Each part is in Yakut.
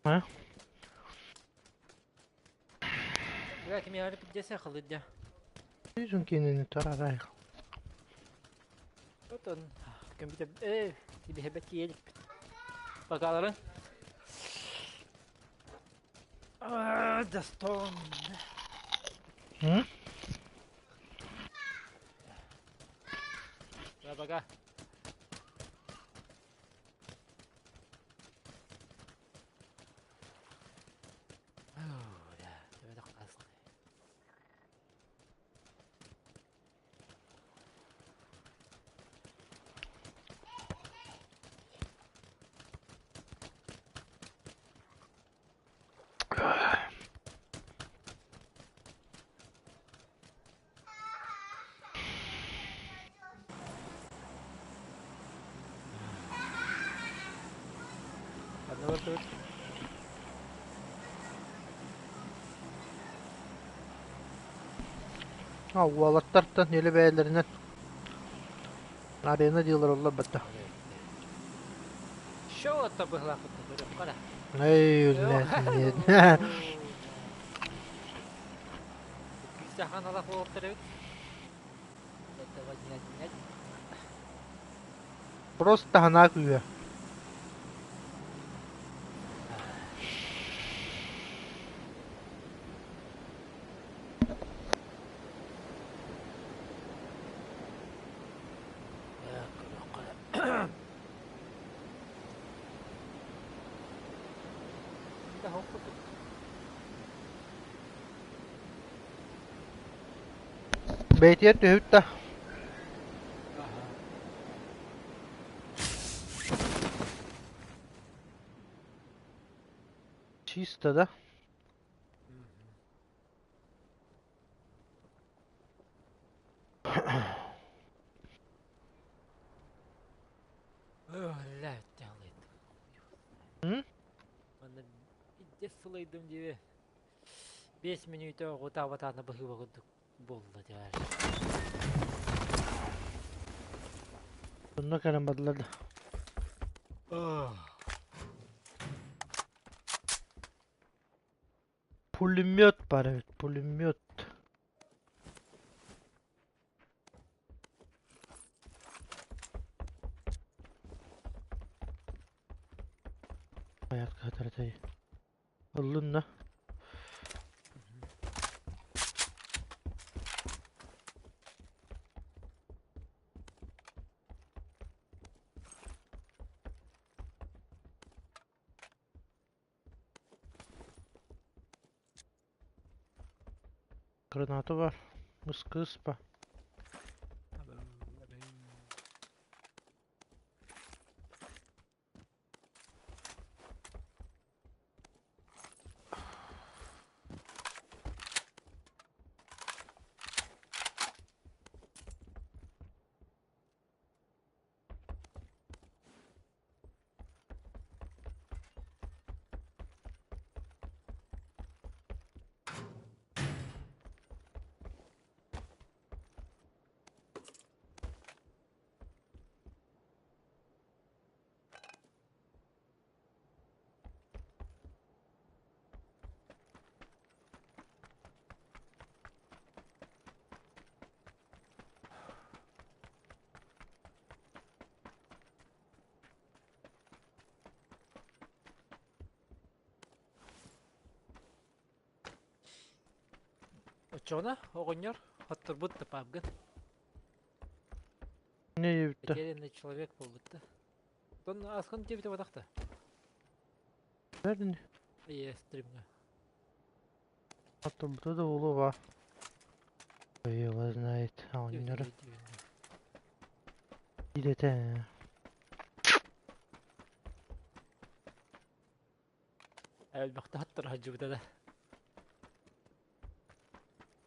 А? Бля, кимиэхэ пиздец халыдьа. Сүүсүн киинини тарарай. Отон компьютер тибиһэбэт тиийэликпит. Бакаларын. Достон. М? Да, пока. Ханна бардыбыт? А уолаттартан илэ бэйэлэринэн арена дииллэр оллор батта. Шоу отто быһылаахпыт көрүөххэ да. Эй, үллээтин. Күүстээх алах буолуохтар эбит. Этого не отнять. Просто ханаа күүһэ. Бэйэтигэр түһүбүт да. Чисто да? М? Сылайдым диэби. 5 мүнүүтэ оҕутаабатаана быһыыба курдук буолла дьэ. Онно кэлэн бардылар да. Пулемет бар эбит, пулемет. Хайат кыһатарытай. Ыллын да. Граната бар. Ыскыспа. Оччоҕуна оҕонньор хотторбут да паапгын. Не диэбиттэ? Потерянный человек буолбут да. Тон аскын диэбитэ батахта. Бэрдин Е стримҥа. Оттубута да буолуо Его знает, оҕонньоро идэтэ. Элбэхтэ хаттар сылдьыбыта да.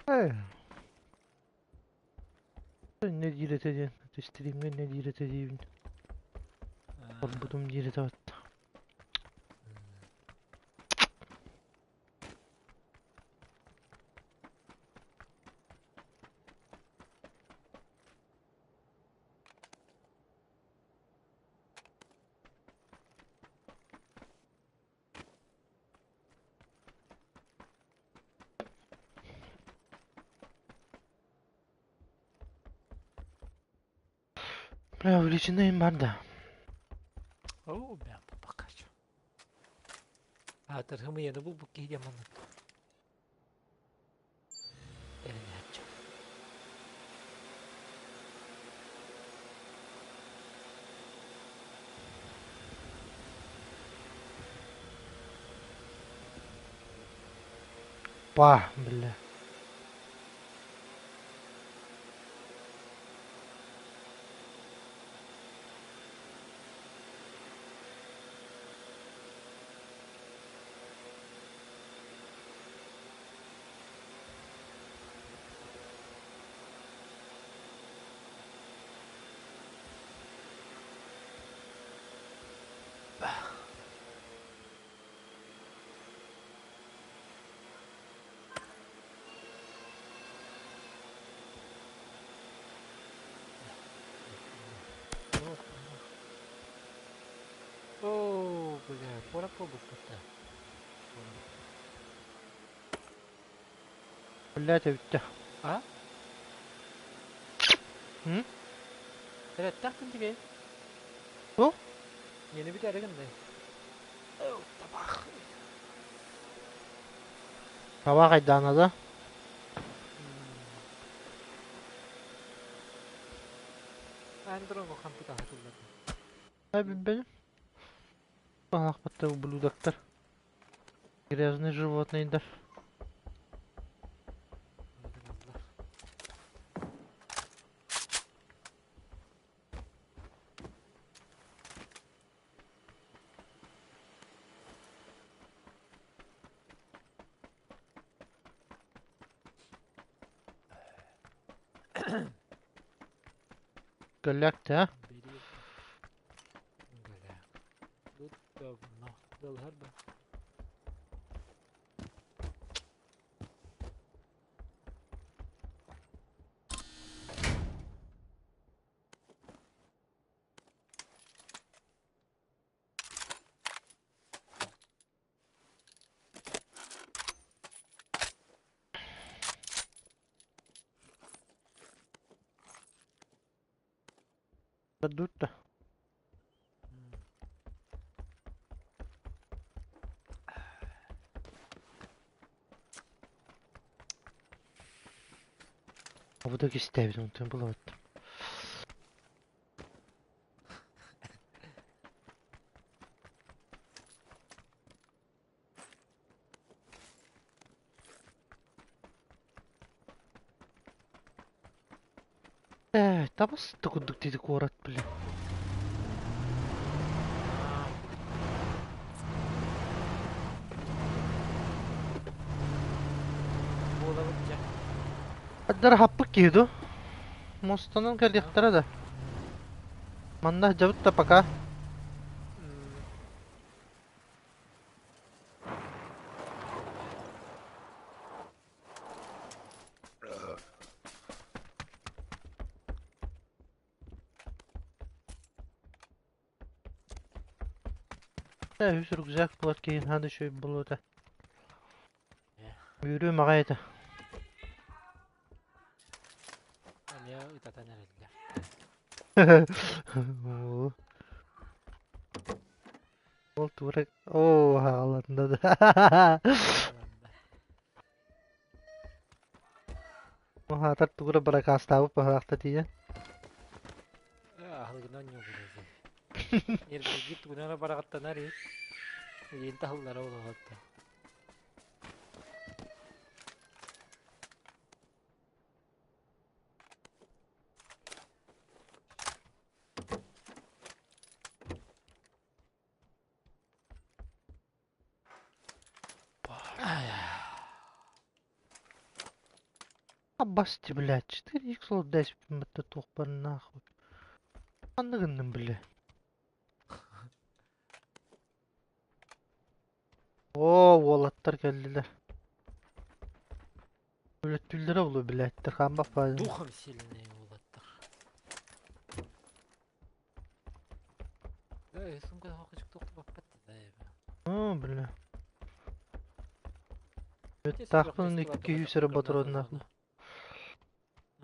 Э. Не диир этэ диэн, стримҥэ не диир этэ диибин. Орбутум диир этэ батта. Бля, увеличенный манда. Оо, бля, покачу. Аатыр хымыйаны булбут киһи диэн маннык. Эрэнээччи. Па, бля. Оо, бля, куоракка булбуттар. Блядь, бүттэ. А? М? Эрэттэх тигэ. Бу? Yeni bir гындай. Табах. Табах айдаана да? Андронго хампыта хатыллады. Ай, билбэтим. Баһаахпатта ублюдоктар. Грязные животные да. Голяк а? Голяк. Тут давно. Дылһар да. Дадут да. Бу истээбит онтон булабыт. Э, табыс курдук диди куорат, бля. Буолабыт дьэ. Аддар хаппык киһи ду. Мостанан кэлиэхтэрэ да. Манна дьабыт да пока. Э, үс рюкзак булар киһин хады шөй булута. Үүрүү маҕай этэ. Эмиэ ытатан эрэллэр. Оо. Ол тура оо хааланна да. Хаатар тугура баракаастаабыт баһаахта тиийэн. Аһылыгынан ньугурузу. Нервнейдиир тугунан эрэ бараҕыттанар иһит. Илиин таһыллара буолуохтаах. Абасти, блядь, 4 х 10 туохпар нахуй. Ханна гынным, бля? Оо, уолаттар кэллилэр. Үлэттүүллэрэ булу, блядь, хаамбах баайым. Духом сильные уолаттар. Да, сумка хохочук да. Оо, бля. Таахпын 200 эрэ ботуруоннаах.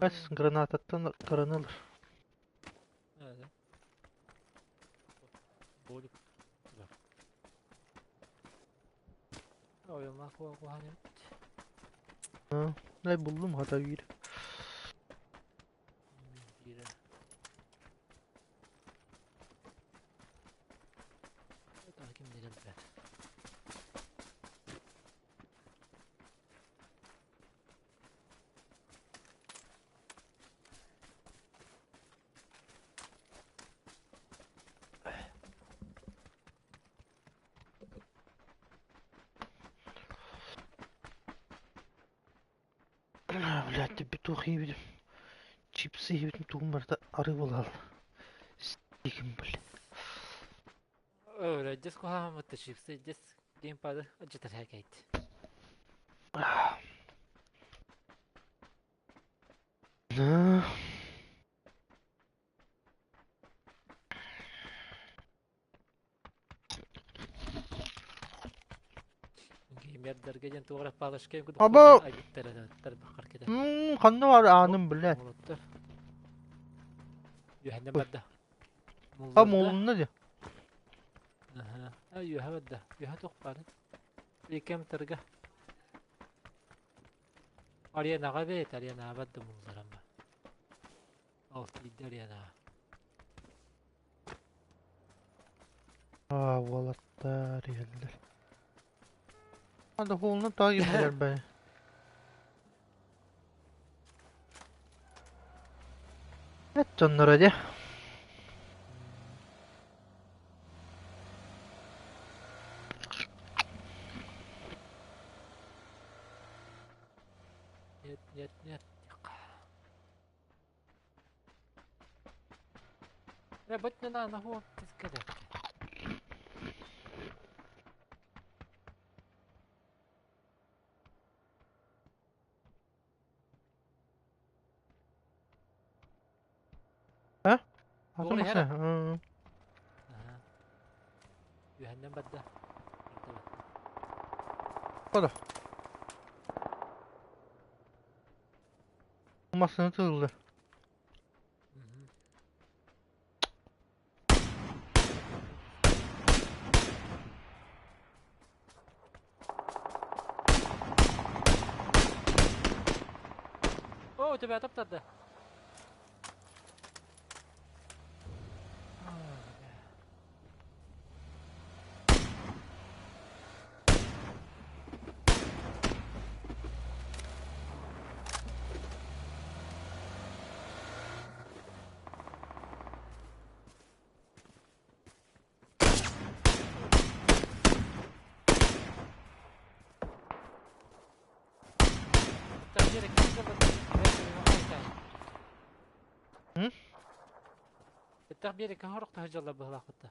Бэс гранататтан кыранылар. Болик. Ай буллум хата биир. Блядь, петух иибитим. Чипсы иибитим тугум барыта арыы буолаал. Сиигим, блядь. Öyle куһаҕаммыт чипсы дес геймпады ыдьытар хэкэйт. Да. Геймердерге диэн туох эрэ палочка Аба айбыттар кede. Ханна бар ааным, блядь. Молоттор. Үөһэннэн барда. А муулунна дии. Аха. А үөһэ барда. Үөһэ туох баар? Иккем тырга. Аренаҕа бэйт, аренаҕа барда мулларама. Ол тиийдэ аренаҕа. Аа, уолаттар иһэллэр. Анда хуолуна таа кимнилэр бай. Эт дьонноро дии. Нет, нет, нет. Э, бот не на нахуй кескеле. А? Туох Атын иһэр? машина. Аха. Үөһэннэн барда. Хода. Массыына тыллар. О, у тебя топтады. التغبير كهرق تهجر بهلاقته.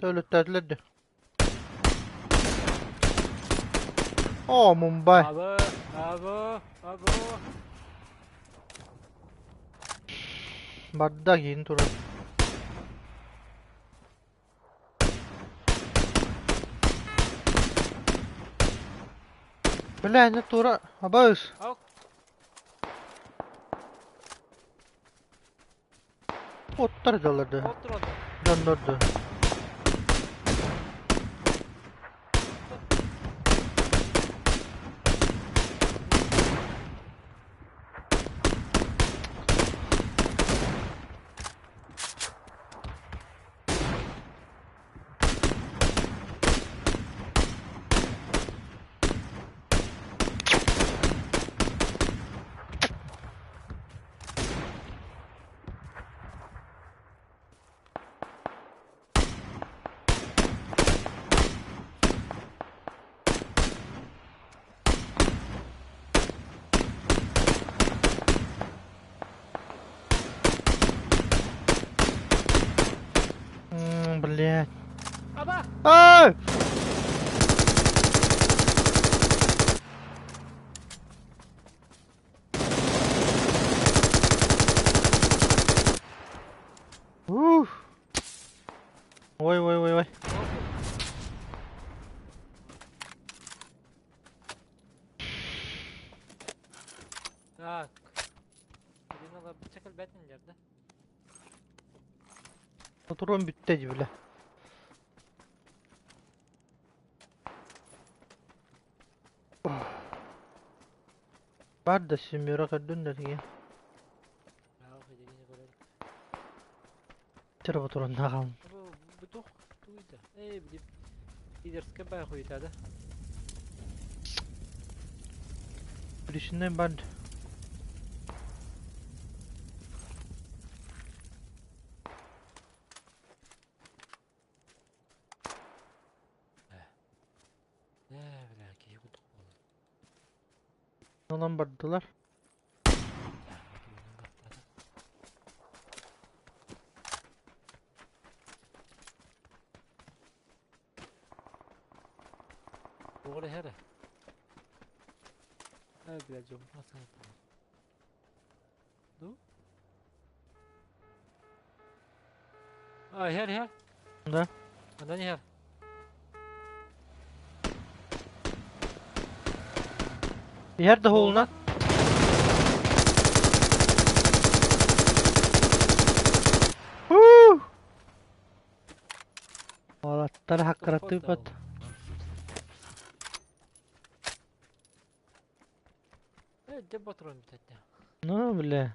Төлөттөөтүлэр дии. Оо, Мумбай. Абы, абы, абы. Барда киин турар. Бля, не тура. Абайс. Ок. Оттар дьалларды. Оттур oldu. Дьоннорду. Блядь. Аба! Ай! Ух. Ой, ой, ой, ой. Так. Бина кэлбэтиннэр да. Патрон бүттэ дии, бля. Бар да семеро көрдүн да тиге. Чыр патронна хаалын. Бу тух туйда. Эй, били лидерская бай хуйта да. Причинной банд. Э, бля, киһи курдук буолла. Онон бардылар. Оҕо иһэр. Э, бля, дьон масаата. Ну? А, иһэр, иһэр. Да. Андан иһэр. Иһэр да хоолуна. Уу! Уолаттар хаккыратыыппат. Э, дьэ патрон бүтэтэ. Ну, бля.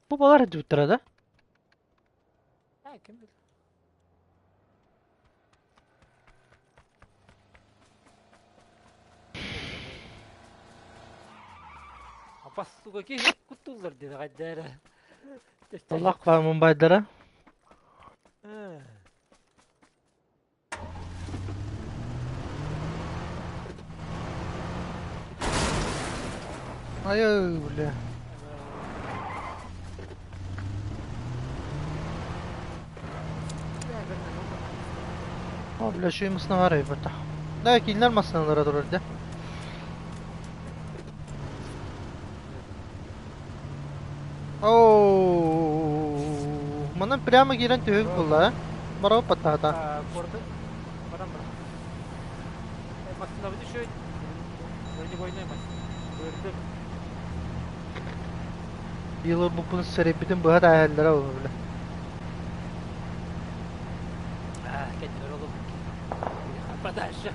Бу балар дьуттара да? А, ким бил? Апас сука киһи куттууллар диэн хайдара. Аллах баамын байдара. Ай, бля. О, бля, şu masına var elbette. Да, кинилэр массыналара турар да. Оу, манан прямо киирэн түһүк буолла, Барабы паттаата. Корды. Барам бар. Массыынабыт еще бронебойная машина. Көрдүм. Билор буппун сэрэйбитин быһа тааһаллара ол бля. А, кэннигэр олох. Подальше.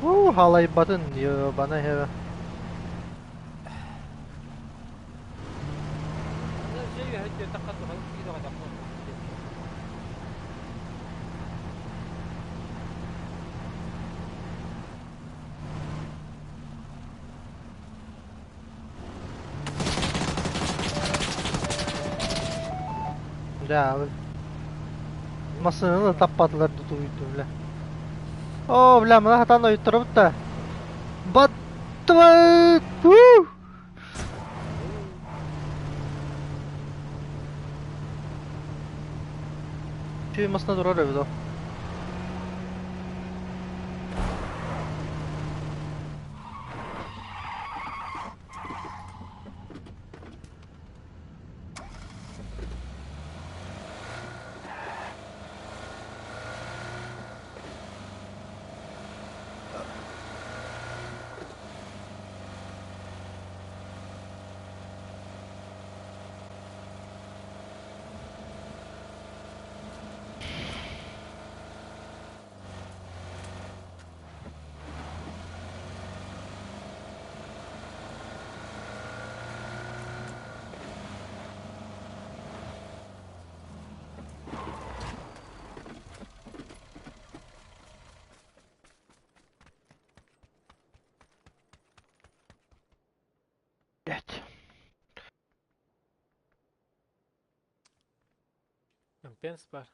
Уу, халайбатын бана хэвэ. Да, массыынаны таппатылар тутуйду, бля. О, бля, мына хатан ойуттарабыт да. Баттыбыт! Уу! Чүй массына турар эбит ол. Компенс бар.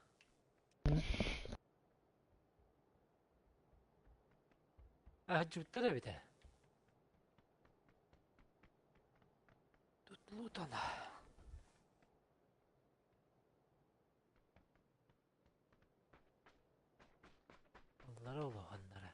Аһдьыттар эбитэ. Тут лутана. Оннара улаханнара.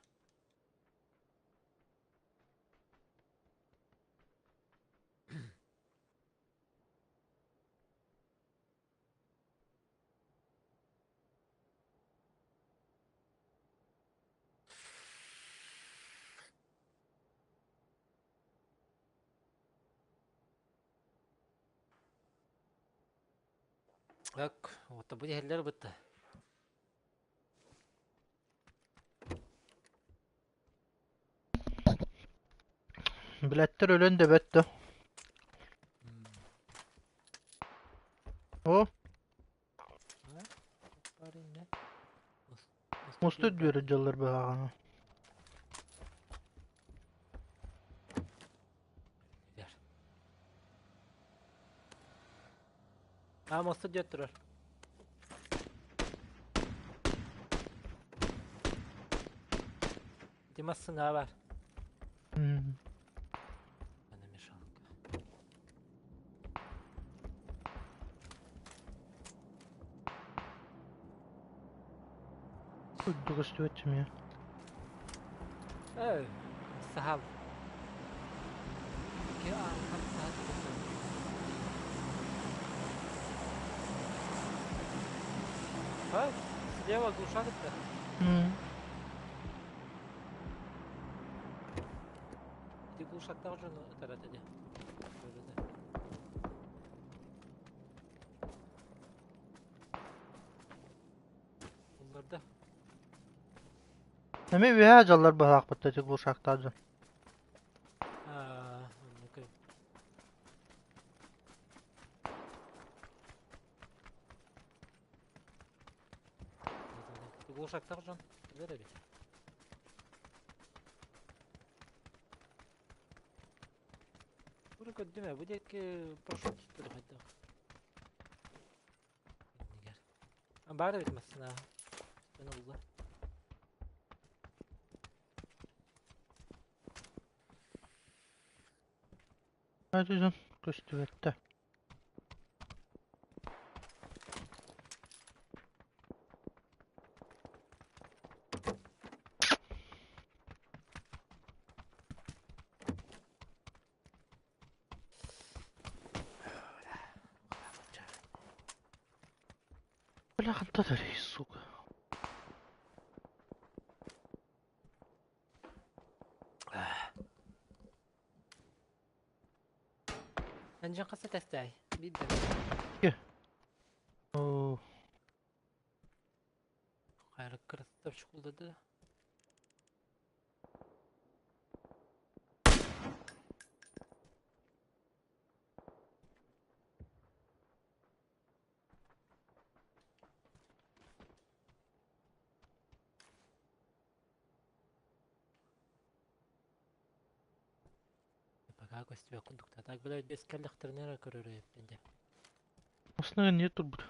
Так, вот бу иһэллэр бытта. Билэттэр өлөн да бөттө. О, мусту дүөрэ дьаллар быһааҕына. А, мосту диэт турар. Дима сына бар. Ана мешалка. Курдук көстүбэт эмиэ. Эй, сахал. Ки аан сахал. А, слева глушак-то. Ити глушактаах дьону ытарат ини. Булларда. Эмиэ үөһээ дьаллар быһаахпыт ити глушактаах дьон. Аа, оннук. Глушактаах дьон билэр эбит. Бу көрдүм ээ, бу диэки прошел түстүр хайдах. Иннигэр. Баар эбит массыына. Мен олла. Hadi көстүбэттэ. Бля, хантатарый, сука. Энжин хаса тэстэй. Бидде. Оо, Хайрак красавчик улады. Пока көстүбэт курдук. Так, блядь, без кэллэхтэринэ эрэ көрөр эбиппин дии. Основа не турбут.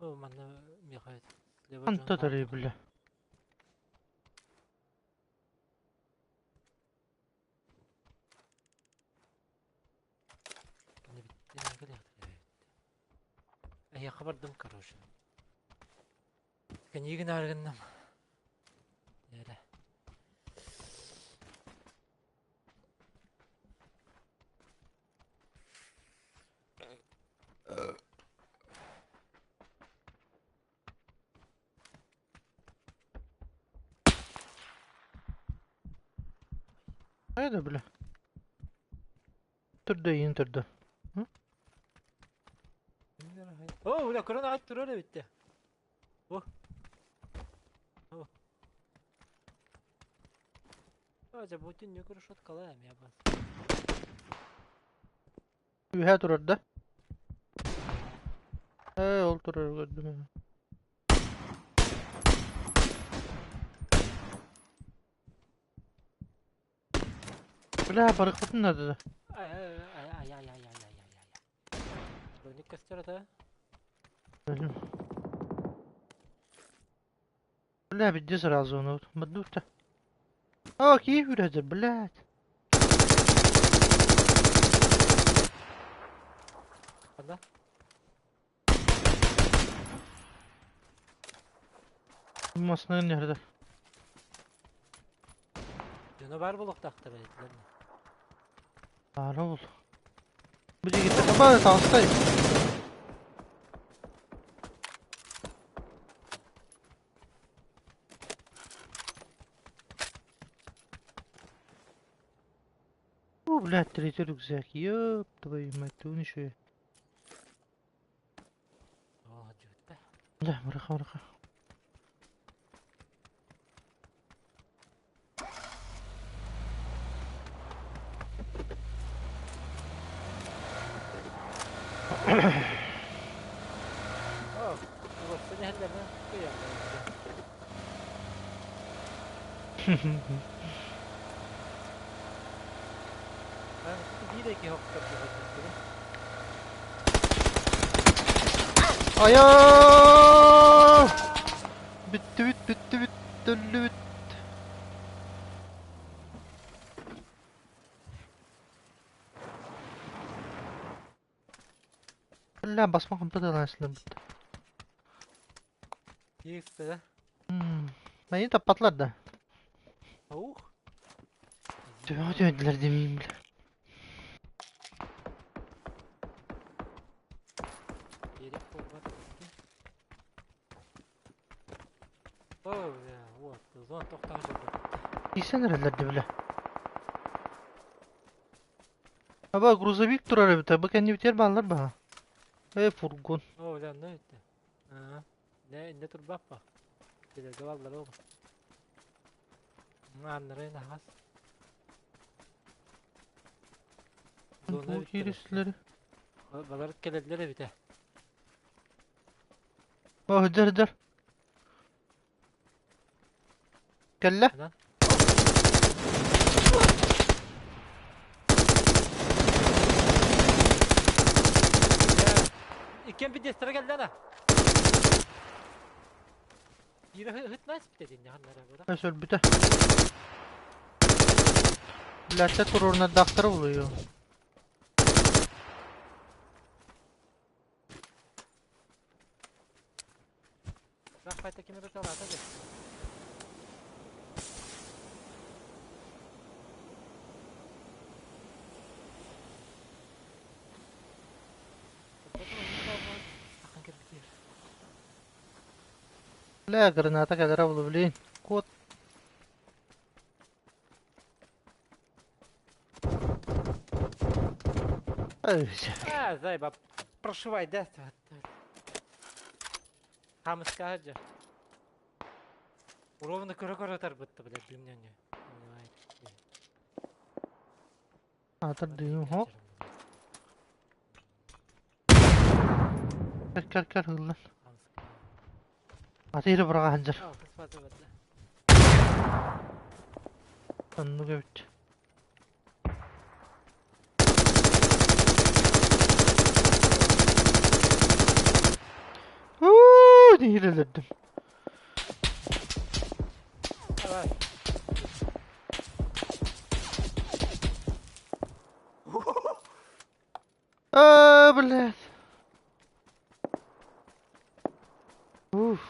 О, манна миэхэ слева дьон Хантатарый, бааллар. бля. Кэннибиттэн кэлиэхтэрэ эбит. Эһиэхэ бардым, короче. Кэньигин арыгынным. Эрэ. Хайда, бля. Турда, иин турда. О, бля, көрөн аҕай турар эбит О. О. О, дьэ, бу түннүк решеткалаа эмиэ бас. Үһээ турар да? Ээ, ол турар көрдүм. Бля, барыхпытын надо. Ай, ай, ай, ай, ай, ай, ай, ай, ай. Броник көстөр ата. Бля, где сразу он? Мадута. А, киев үрәдер, блядь. Ханна? Масына nerede? Дьоно баар буолуохтаахтар этилэр. Баара ол. Бу диэки баа таҕыстай. О, блядь, третий рюкзак. Ёб твою мать, ты он еще. Да, быраха, быраха. Айаа! Бүттүбүт, бүттүбүт, өллүбүт. Бля, басма компьютер бүттэ. Киирсэ. Мени таппатылар да. Ух. Төбөҕө түһэрдилэр димиим бля. Берег буолбат. О, бля, вот, зон тохтоон жүрдө. Киирсэн эрэллэр да бля. Аба грузовик турар эбит, бу кэннибитигэр бааллар баһа. Э, фургон. О, бля, онно бүттэ. Аа. Не, инде турбаппа. Билерге баллар ол. Аннары нахас. Зона Бу бүттэ. кииристилери. Балар келелер эбите. О, өдөр, өдөр. Кэллэ. Анан. Иккен бидестер келді ана. Бире хытнас бите дин ханнара буда. Өс өлбүтэ. Блядь, туруорунардаахтара булуйу. Бак файта кеме талата де. Бля, граната кэлэрэ булу, блин. Кот. Ай, А, зайба, прошивай, да? Хамыска же. Уровны көрө-көрө тарбытты, блядь, бимнене. Атыр дыым, хоп. Кэр, кэр, кэр, ыллан. Атыыры быраҕа сылдьар. Оннук эбит. Уу, диир өлөрдүм. Давай. А, блядь. Уф.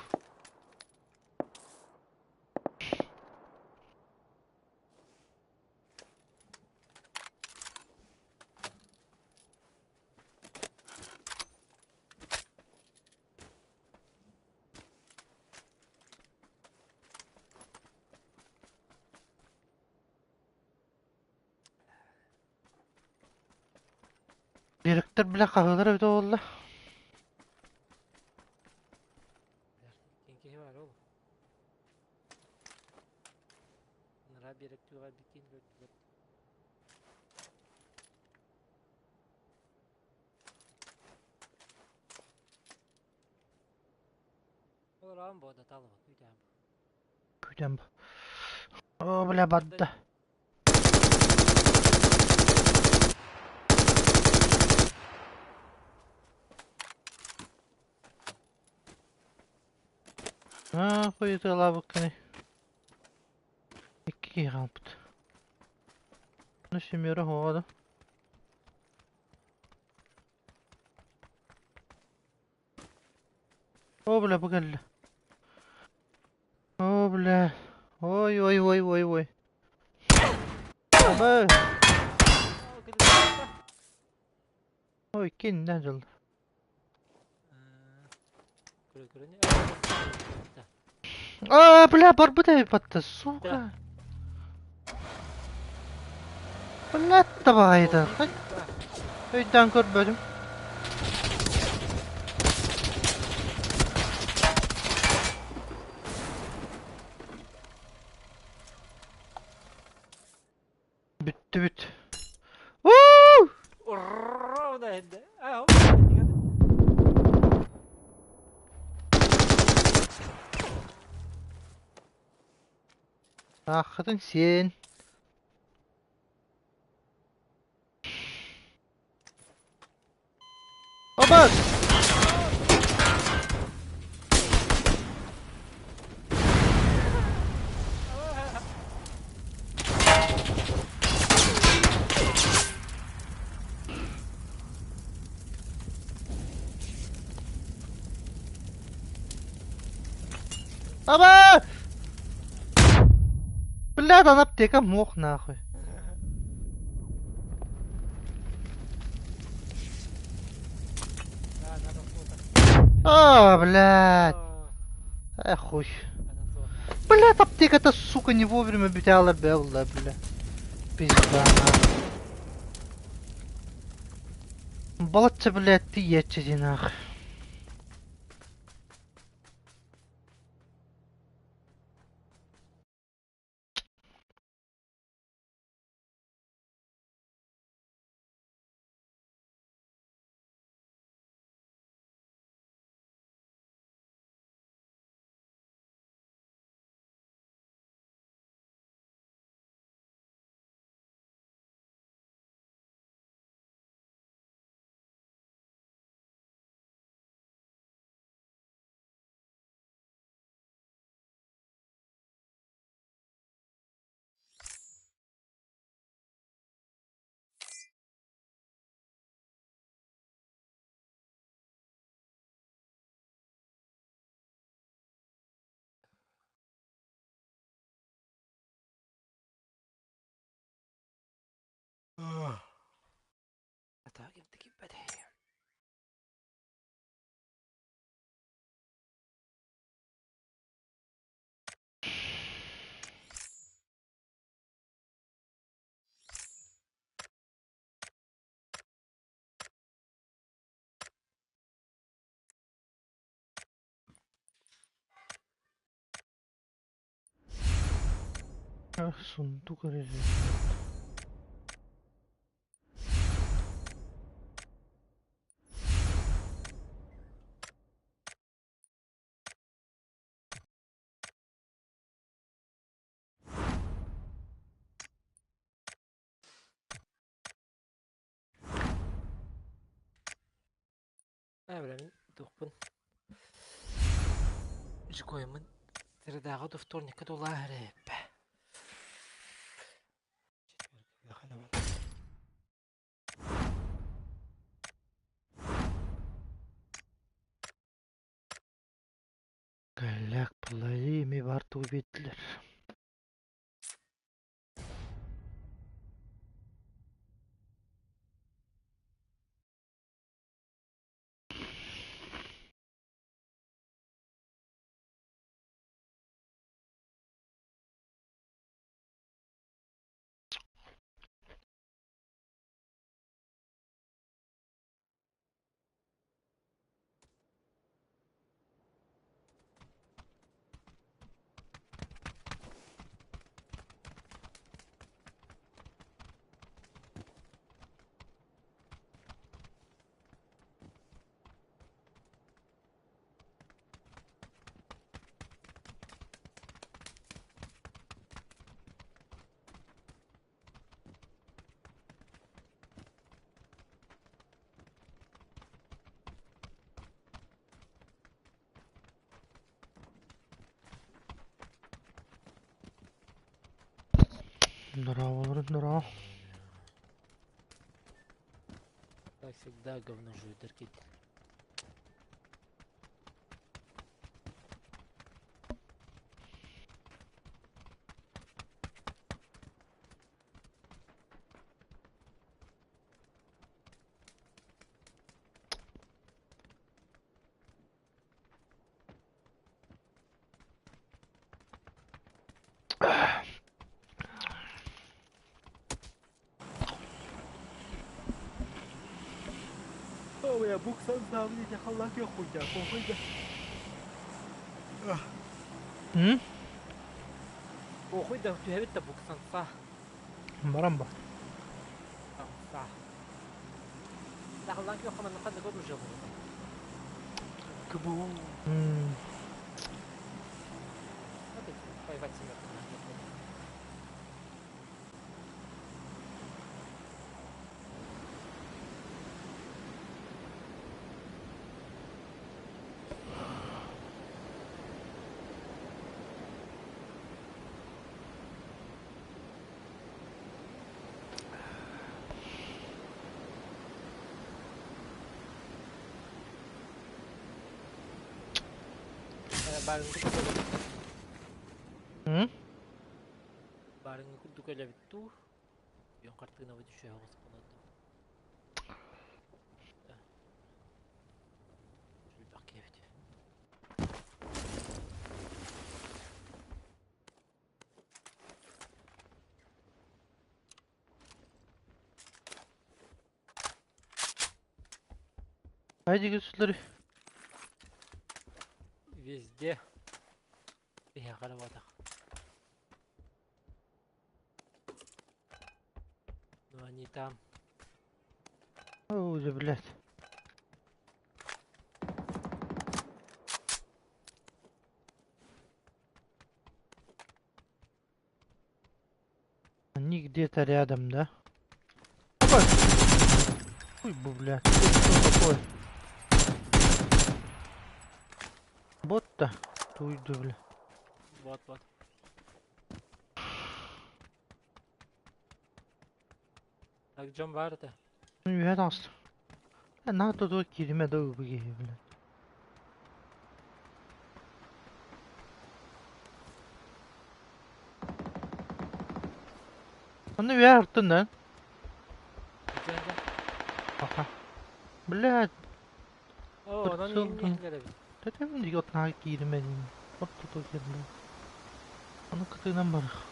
Директор бля хаһыылар эбитэ буолла. Киһи бар ол. Нара берек туга бикин көттүлөр. Ол рам бода талыба күтәм. Күтәм. О, бля, барда. Аа, хуйытыалаабыккыный. Икки киһи хаалбыт. Ну, семеро оҕо да. О, бля, бу кэллэ. О, бля. Ой, ой, ой, ой, ой. Абы! Ой, киннен дьыл. А, бля, барбыт эбит, сука. Блядь, табаҕайда. Өйдөөн көрбөтүм. Бүттүбүт. Уу! Ааххытын сиэн. Оба! Аба! Блядь, ана аптека мох нахуй. А, блядь. Эх, хуй. Блядь, аптека-то, сука, не вовремя битяла белла, бля. Пизда, нахуй. Балачча, блядь, ты ечи, нахуй. Сундук резерв. Туохпун Жикоймун средаҕа да вторникка да улааһар эбиппэ. Кэллэк плави эми бар тугу биэрдилэр. Здорово, здорово. Как всегда, говно жует дырки. О, буксан саамнете халлаке хуйда, похуйда. М? Похуйда түһэбит да буксан са. Баран ба. Са. Халлаке хаман ханна көрүжө бу. Кыбу. М. Воевать семерка. М? Барыҥҥы курдук элэбит дуу? Үөн хартыынабыт үчүгэй оҕус буолан Элбэх киһибит. Haydi götürleri. Везде. Биһиэхэ эрэ буотах. Ну они там. Ой, блядь. Они где-то рядом, да? Опа! Ой, блядь, ты что такое? Вот-то, туйду, бля. Вот, вот. Так, дьон баар этэ. Үһэ таҕыста. Наһаа туох кииримэ да бу киһи, блядь. Онно үһэ артын да? Дьэ, дьэ. Аха. Блядь, Оо, онон сылдым. иһиллэр эбит. Тэтэм диги от наһаа кииримэ диин. От туту киирдэ. Ону кытыынан барах.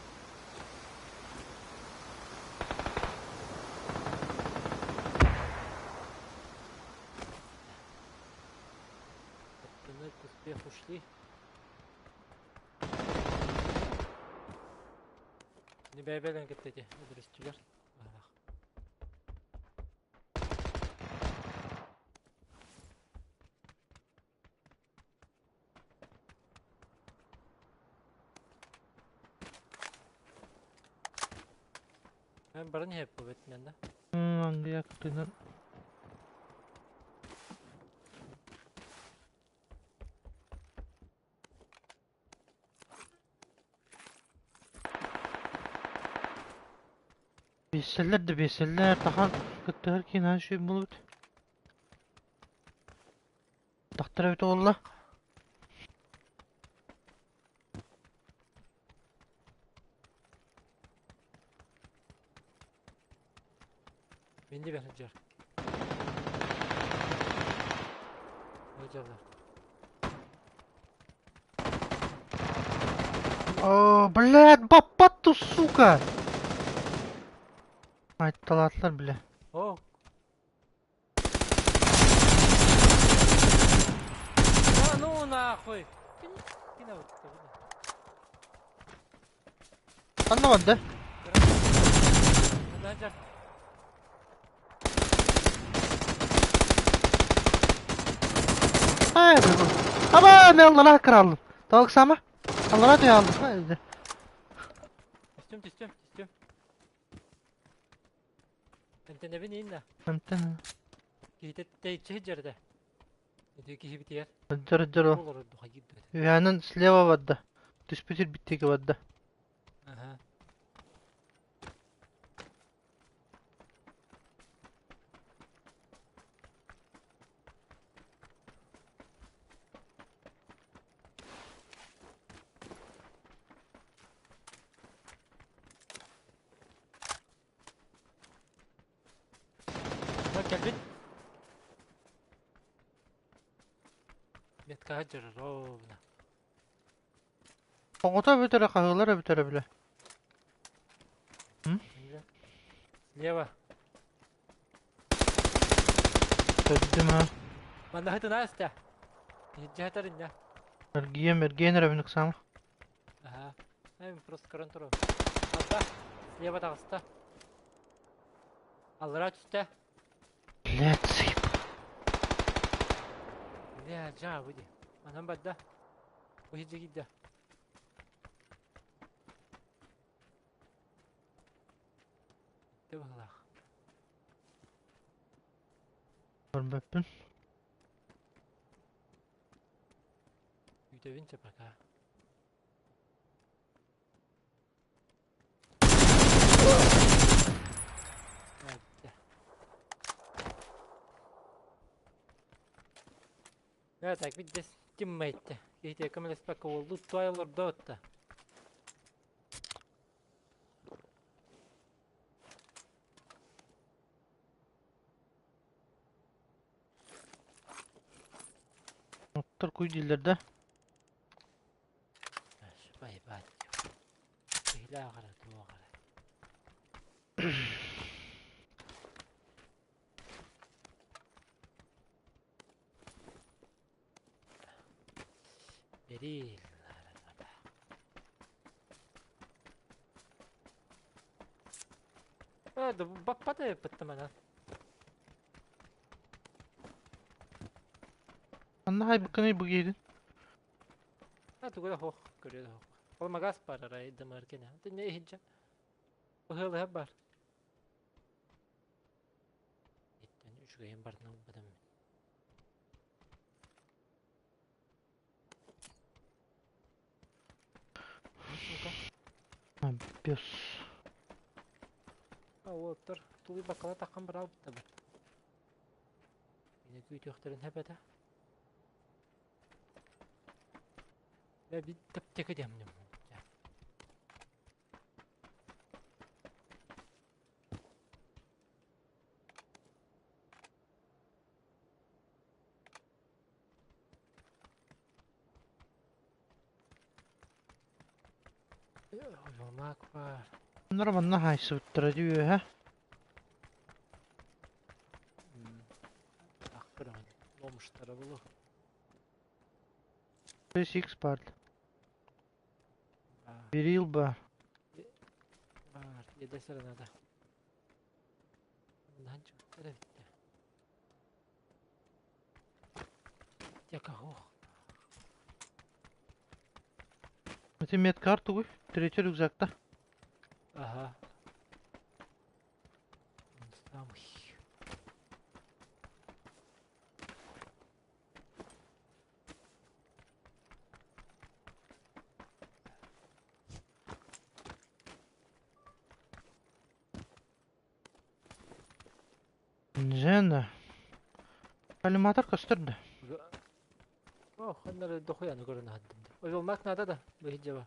Пацаны к успеху шли. Не бэйбэлэн кэптэти, өдөрүстүлэр. Баалаах. Мен баран иһэп бу да? Англия кытыынан. Бесселлер да бесселлер тахан кыттыһар киин аан шүй булбут. Тахтара эбит уолла. Мин де сылдьар. Сылдьаллар. О, блядь, баппатту, сука! Айтталаатылар, бля. О! Да ну нахуй! Кина вот Ханна барда? Сылдьар. Ай, Аба, мен аллара кыраллым. Толк сама? Аллара дия алдым. Түстүм, түстүм, түстүм. Энтенебин инна. Антен. Киһитэ тэйчи сылдьар Ити киһи битигэр. Дыр дыр. Олорор духа киирбэт. Үһэнин слева барда. Түспүтүр биттиги барда. Ага. Меткаҕа дьоруобуна. Оҕото эбэтэр хаһыылар эбитэр эбилэ. М? Слева. Көрдүм ha. Манна хытын ааста. Иһирдьэ иннэ. Эргийем эргийэн эрэбин ыксаама. Аха. Эм просто көрөн туру. Алта. Слева таҕыста. Аллара түстэ. Блядь, сыып. Бля, жа, выйди. Анан барда. Бу иһирдьэ киирдэ. Бүттэ быһыылаах. Көрбөппүн. Күүтэбин чэ пока. Аа, бүттэ. Ээ, так видишь, тиммейт. Киһитэ көмөлөспөккө уоллуу туой олордо отта. Оттор куй дииллэр да. Байбаат. Киһилээх эрэ, туох эрэ. Бэрил. Э, да баппат эппиттим ана. Анна хайбыккыный бу киһитин? А тугу да хоох көрүө да хоох. Ол магаз бар арай дымар кене. Ты не иһинче. Быһылыһа бар. Иттен үчүгэйин барытын ылбатым мин. Сука. Пес. А уоттар тулуй баккала таххан бараабыттабыт. Мини күүтүөхтэрин хэпэтэ. Э бит таптека диэмним. Ойуолаак баар. Оннор манна хаайсыбыттара дии үөһэ. Ах көрөҕүн. Ломуштара булу. Six бар. Берил бар. Бар. Еде надо. Наһаа эбиттэ. Тека ох. Ити медкар тугуй? Третий рюкзакта. Ага. Он самый. Жена. Коллиматор көстөр да. Ох, ханнары дохуяны көрөн аһаттым. Ойолмак надо да, бу бар.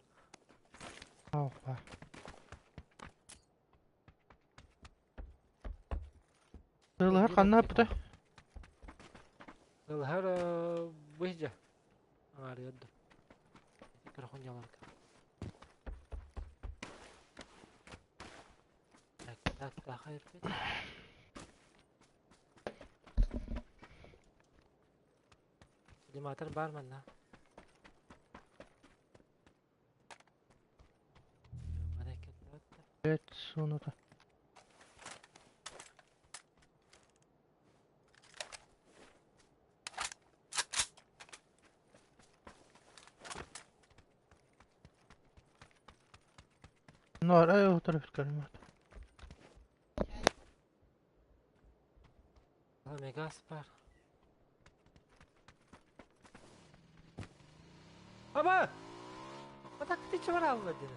Опа. Тылыһар ханна аппыта? Тылыһар бу Аңарыйды. Көрөхөн яларга. Так, так, так, хайыр. Коллиматор бар манна. Evet, sonunda. Нор, ай, о, taraf коллиматор. Мегас бар. Аба! Атак ты чего алладин?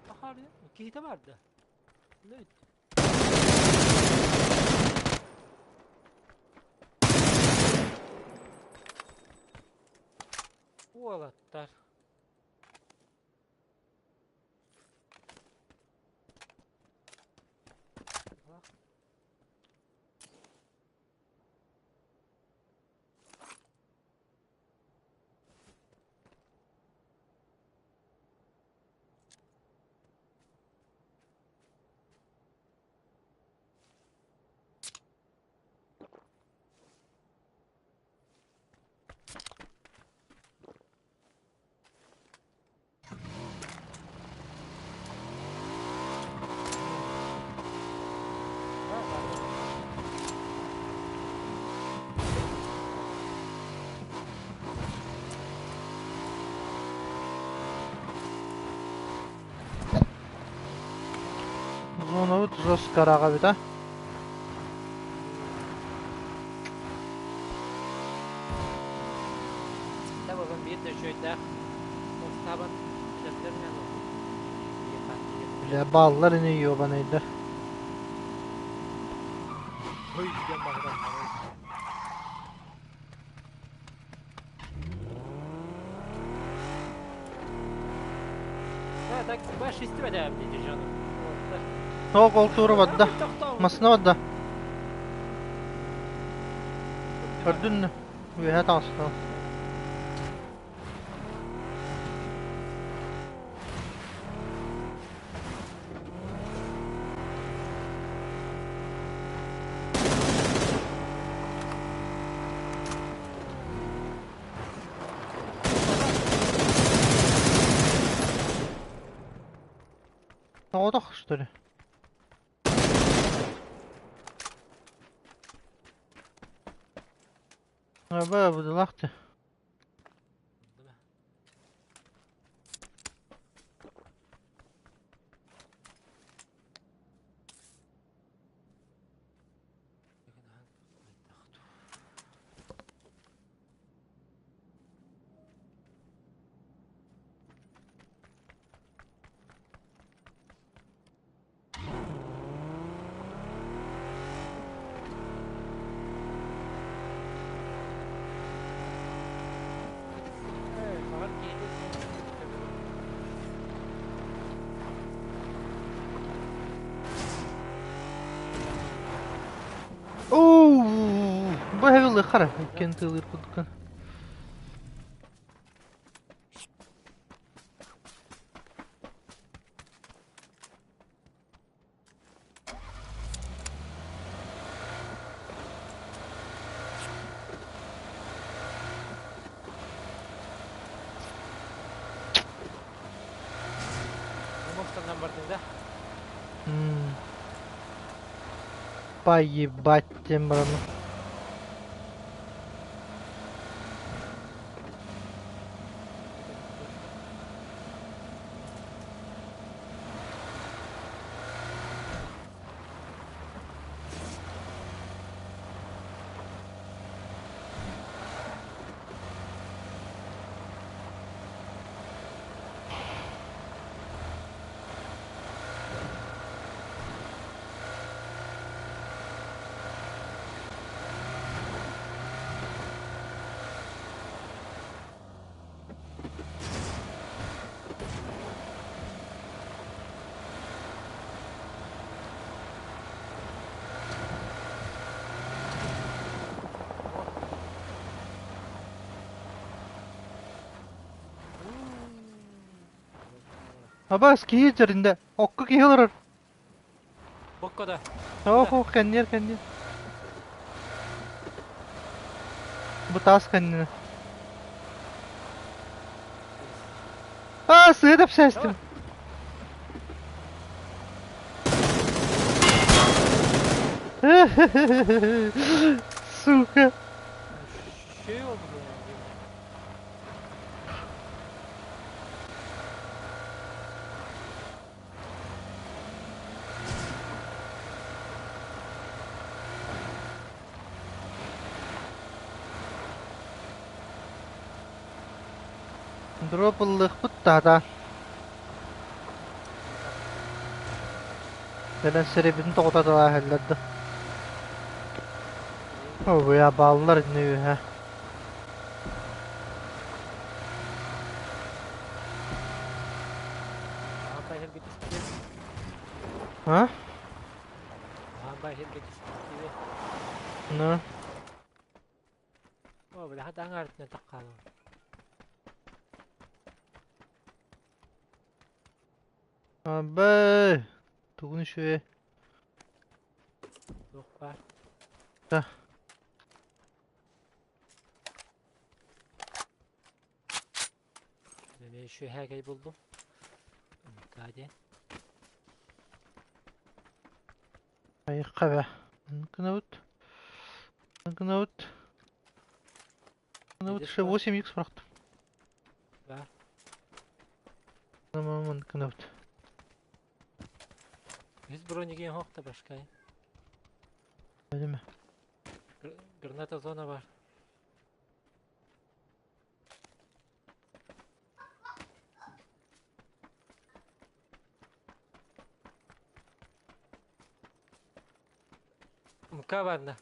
Ахар, кихите барды. Ne? Уолаттар. Тут жестко араҕабыт а. Табабын биир да үчүгэйдээх муостаабын эдэрдэринэн Бля, баллар ини ёбаныйдар. Ой, диэн баҕаран Да, так баш истибэтэм дии дьону. Тоқ ол тура барда. Масына барда. Көрдүн үөһэ таҕыста. Тоҕотох что ли? Аба будулахты. Оу, бу эһэбил хара иккиэн тыалыыр курдуккун. Мустаннан бардыҥ да? Поебать диэн бараммын. Абаас киһи дьэринде окко киһи олорор. Бокко да. Ох, ох, кэнниэр, кэнниэр. Бу таас кэннинэ. Аа, сыа тэпсээстим. Сука. Şey oldu bu yani. Дроп ыллыахпыт да Кэлэн сирэйбитин тоҕута талааһыллар да. Оо, бааллар иннэ үөһэ. А? Ну? Абай! Тугун үчүгэй. Да. Айыкка бэ. Гынабыт. Гынабыт. Гынабыт ше 8 х бырахтым. Гынабыт. Үс бронигин хохта башкай. Öyle mi? Граната зона бар. Мука барна.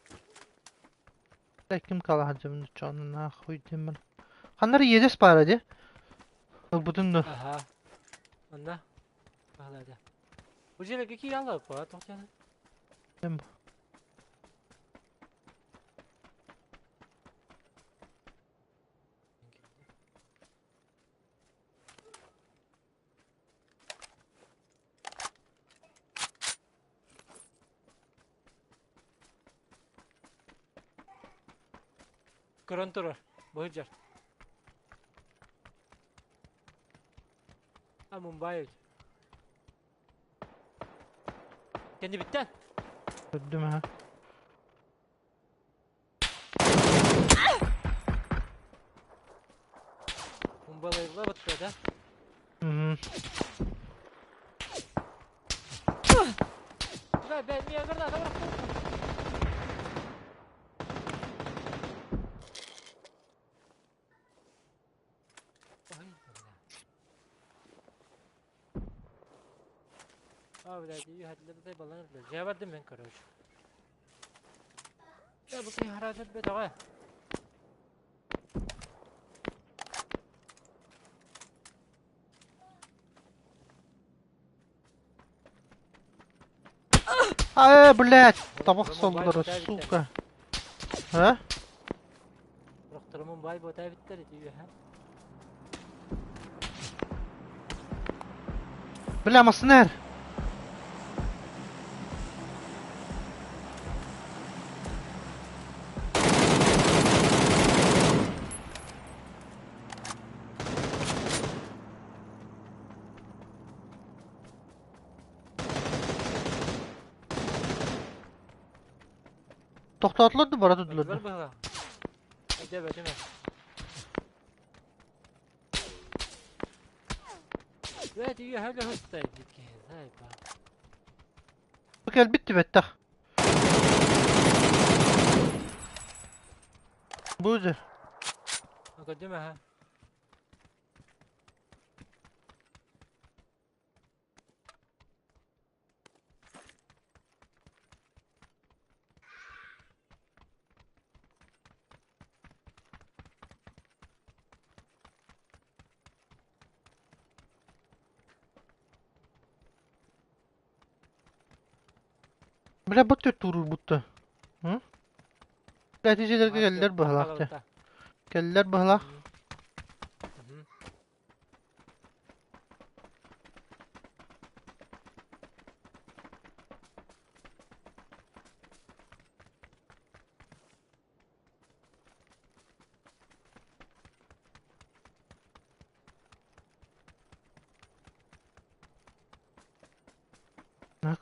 Ким калаһадьым чонна хуйдиммин. Ханнары иэдэс баара дии? Ылбытын дуо? Аха. Онно. Баһылаада. Бу дьиэлэргэ киирэ алла тоҕо Ким Көрөн турар. Быһыдьар. А Мумбай. Кэннибиттэн. Көрдүм аха. Мумбалайла бытта да. Мм. Бә, бә, мия граната бырахтым. А, блядь, юһэтилэр балан дьэ бардым мен, короче. Я бу киһи хараачат бөтөҕө. А, блядь, табах соллара, сука. А? Рохторумун бай бота биттер ити үһэ. Бля, маснер. Тохтоотулар да бара турдулар Бар да. быһыла. Эдэ бэтиме. Бэт үһэ лөһүстэй дитке. Зайба. Бу кэлбит түбэттэх. Бу же. Көдүмэ ха. Бля, бу турur бутта. Hı? Нәтижелерге кэллэр быһалаах дьэ. Кэллэр быһалаах.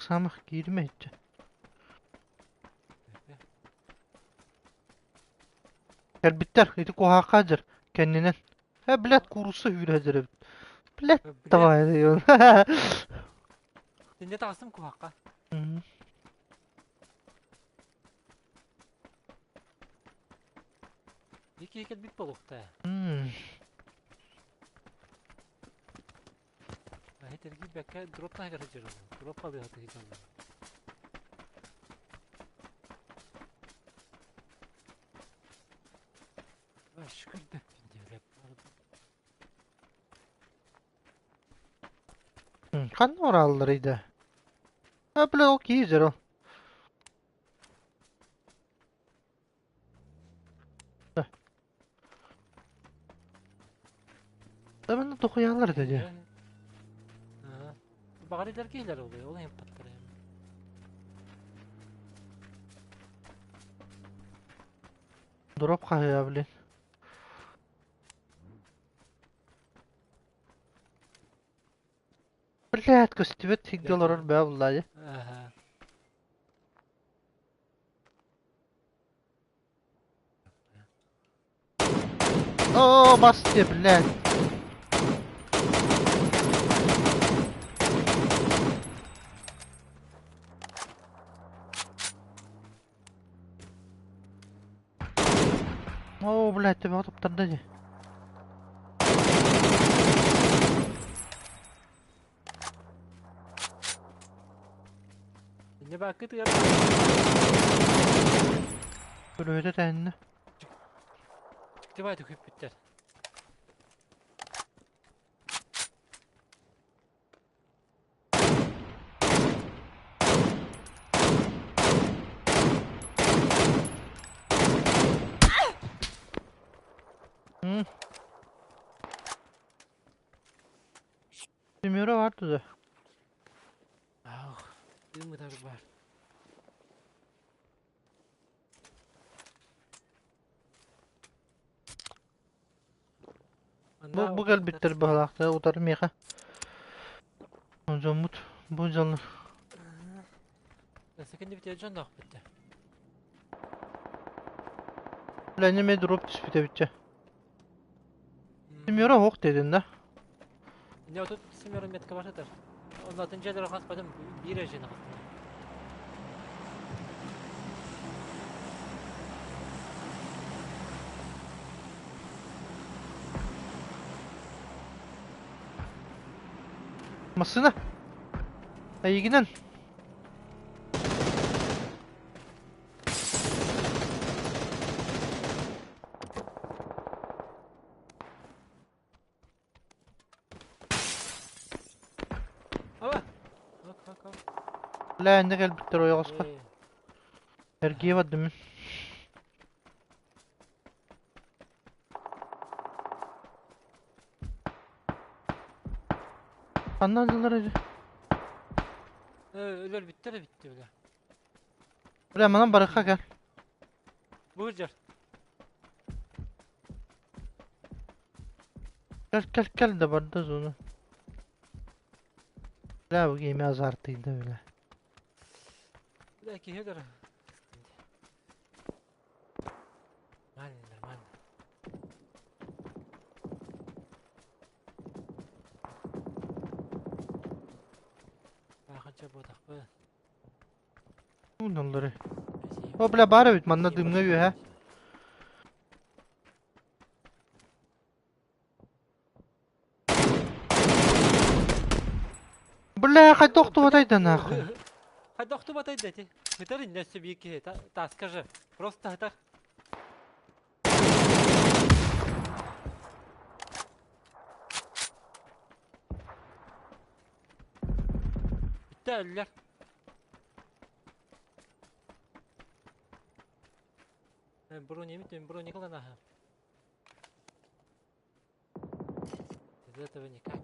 Самых киирмэ иччэ. Кэлбиттэр ити куһаахха дьэр кэннинэн. Э, блядь, куурусса үүрэ дьэр эбит. Блядь, давай. Синде тағыстым куһаахха. Ики кэлбит болуохта. Хетерги бэккэ дроп таһыгар сылдьар. Дроп алыһа тыһыдьаллар. Шүкүр бэппин диэбэп. Ханна орааллар ида? А, бля, ол киһи дьэр ол. Манна тохуйааллар да дии. Баҕарыдар киһилэр олуй, ол иһин паттар. Дроп хаһыа, блин. Блядь, көстүбэт сиргэ олорор бээ буллаа дии. Аха. Оо, басты, блядь. Оо, блядь, төбөҕө туттарда дии. Инньэ бааккытыгар Көлөһөтө тэһиннэ. Дьиктибай түкүппүттэр. Hı. Семеро бар туда. Ах, дым ытар бар. Бу, бу кэлбиттэр быһалаахтара утары миэхэ. Дьоммут бу дьоннор. Секенди битэ дьонноох бүттэ. Ләне ме дроп түспүтэ бүтчэ. Семеро ох дедин да. Не отут семеро метка бар сытар. Оннатын дьиэлэр хаспатым биир эржини хастым. Массыына. Эйигинэн. Лээнэ кэлбиттэр ойоҕоско. Эргийэ бардым мин. Ханна алдылар эдэ? Өлөр бүттэр эбитти бile. Бля, манан барыхха кэл. Бу жар. Кэл кэл кэл да барда зона. Бля, бу гейме азартыйда бля. Бля, киһи өлөр. Нормально, нормально. Баханча буотахпын. Уналлары. О, бля, баар эбит, манна дымҥа үөһэ. Бля, хайдах охтубатай да нахуй. Хайдах охтубатай да ти. Хытар инне өссө биир киһи тааска же. Просто хытар. Бүттэ өллөр. Броня мит, броня ага. Без этого никак.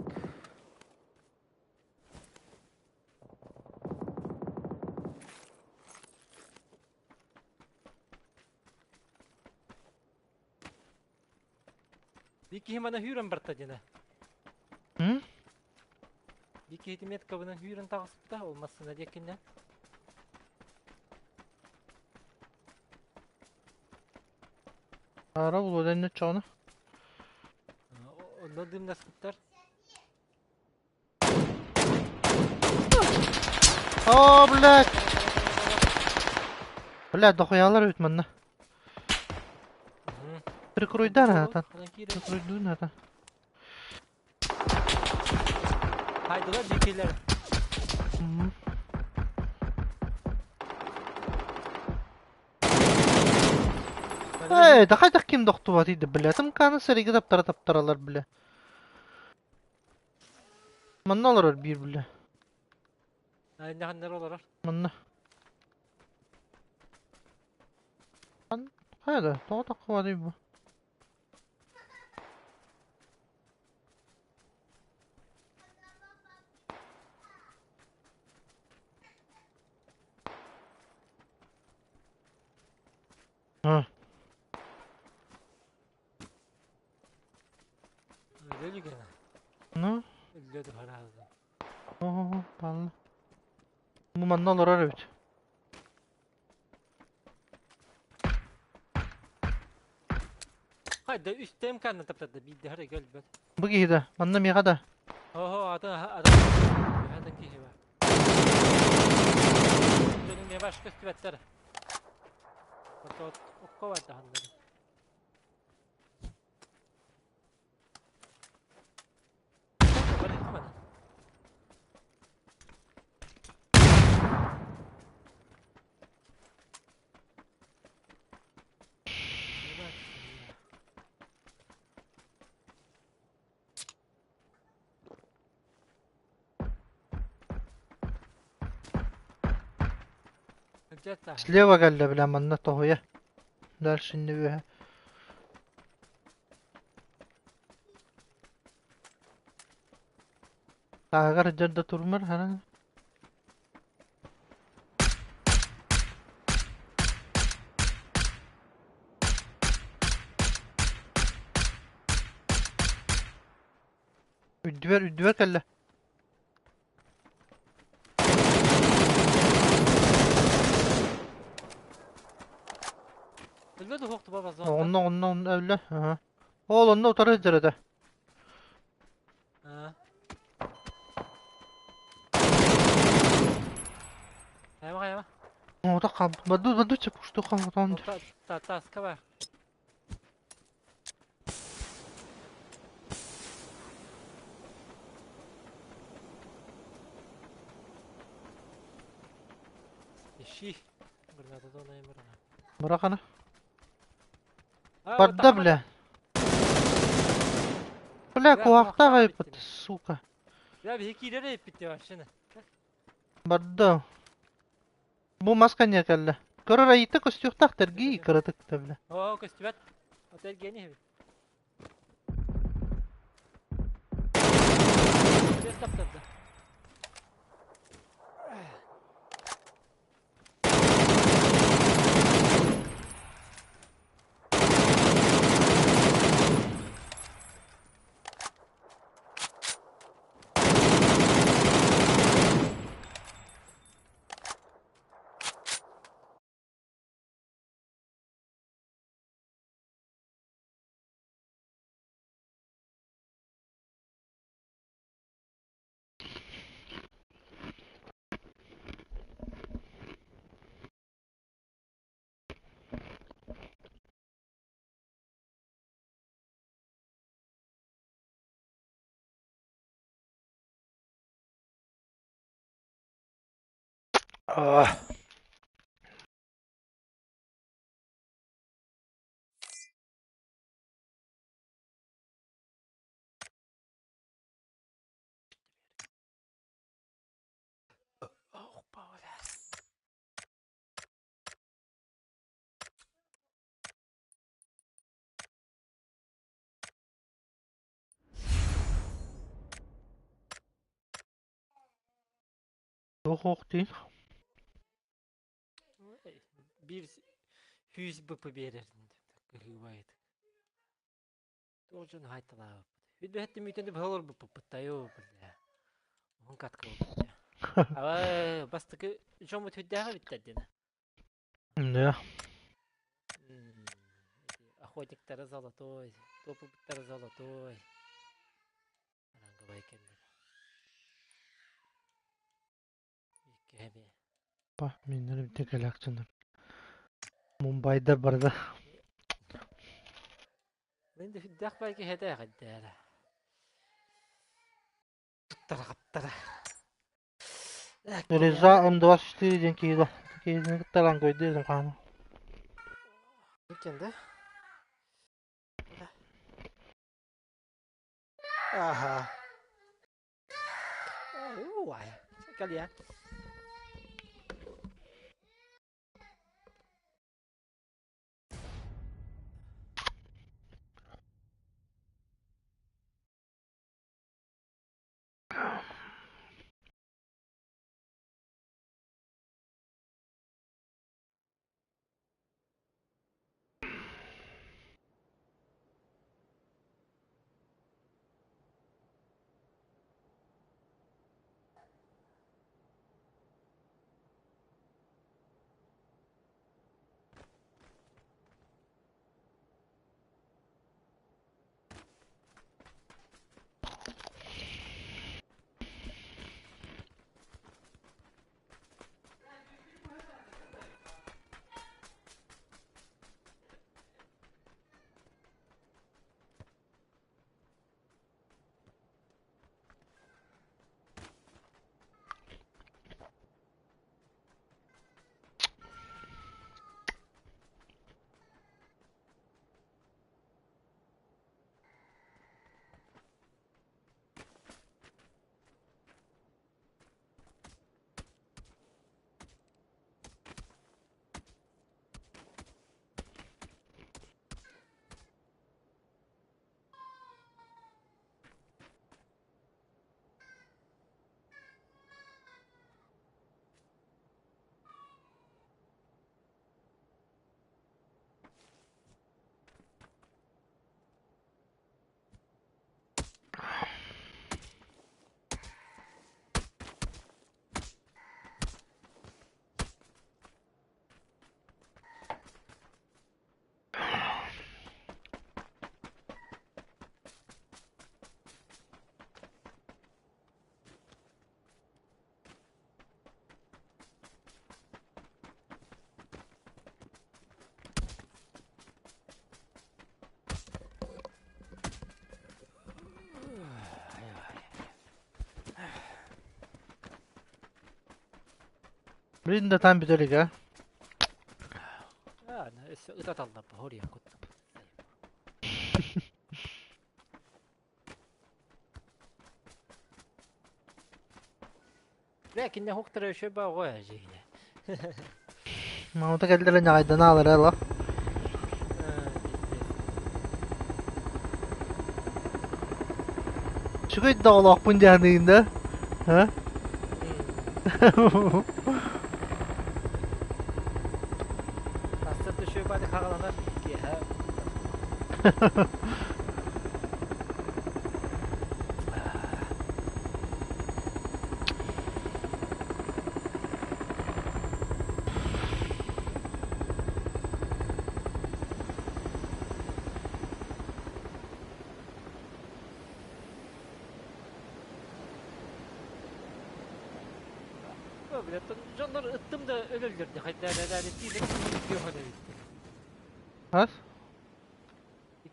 Биир киһи мана хүүрэн барта дина. М? Биир киһи меткабынан хүүрэн таҕыспыта, ол массына диэкиннэ. Ара булуо чоҕуна. Онно дымнаспыттар. О, блядь! Бля, дохуялар эбит манна. Прикройдар атан. Прикройдуун атан. Хайдылар дикилер. Эй, да хайдах ким дохтубатый да, бля. Тым каны сэригэ таптара таптаралар, бля. Манна олорор биир, бля. Наханнар олорор. Манна. Хайа да, тоҕо таххыбатый бу? А, Өлө гена. ну, Өллөдү хараазы. о, палла. Бу манна олорор эбит. Хайда үстем канна таптады бидде хара көлбөт. Бу киһи да, манна миэхэ да. Охо, атын атын атын киһи бар. Дьонум не баш көстүбэттэр. Ото окко бар да ханнары. Слева кэллэ, бля, манна тоһуйа. Дальше иннэ үөһэ. Тааһыгар сылдьар да турмар, хана. Үрдүбэр, үрдүбэр кэллэ. Өлбөт уһук туба базонта. Онно, онно, онно өллө. Аха. Ол онно утары сылдьар этэ. Аа. Хайма хайма. Ота хам. Баду, баду чепушту хам отон. Та таска бар. Ищи. Бырахана. Барда, бля. Бля, куһахтаах айыппыт, сука. Бля, биһи киирэр эппит вообще. Барда. Бу мас кэннигэр кэллэ. Көрөр айыыта көстүөхтээх тэргии кыратык да бля. Оо, көстүбэт. Отель гений эбит. Без таптарда. Ah. Туох уохтуй? Биир сүүс БП биэрэр кыһыыбайыт. Туох дьон хайталаабыппыт. Бүт мүтэн быһа олорбуппут тайо бля. Уһун катка болбут. Ава бастакы дьоммут хүддээҕэ биттэр диэн. Да. Охотниктара золотой, топуктара золотой. Ранговай кэллэр. Иккиһэ Па, миннэр бите кэлэкчинер. Мумбайдар барда. Мен де хүддээх бай киһи эдээр. Туттара-хаптара. Рeza М24 диэн киһи киһини кытта лангойдыыр хаама. Кэнде? Аха. Уай. Кэлиэ. Блин да там бүтэр а? Өссө ытаталлар хоруйан куттум. Ләкин хуктара өшө баа жиһине. Маута кэллэрэ ньаҕайдана аалара ыла. Үчүгэй да оҕолоохпун дьаһаныйын да? А? Таста түшө баады хагаланар киэһэ. Дьоннор ыттым да өлөллөр хайдаа тиилек 250 эбит. Хас?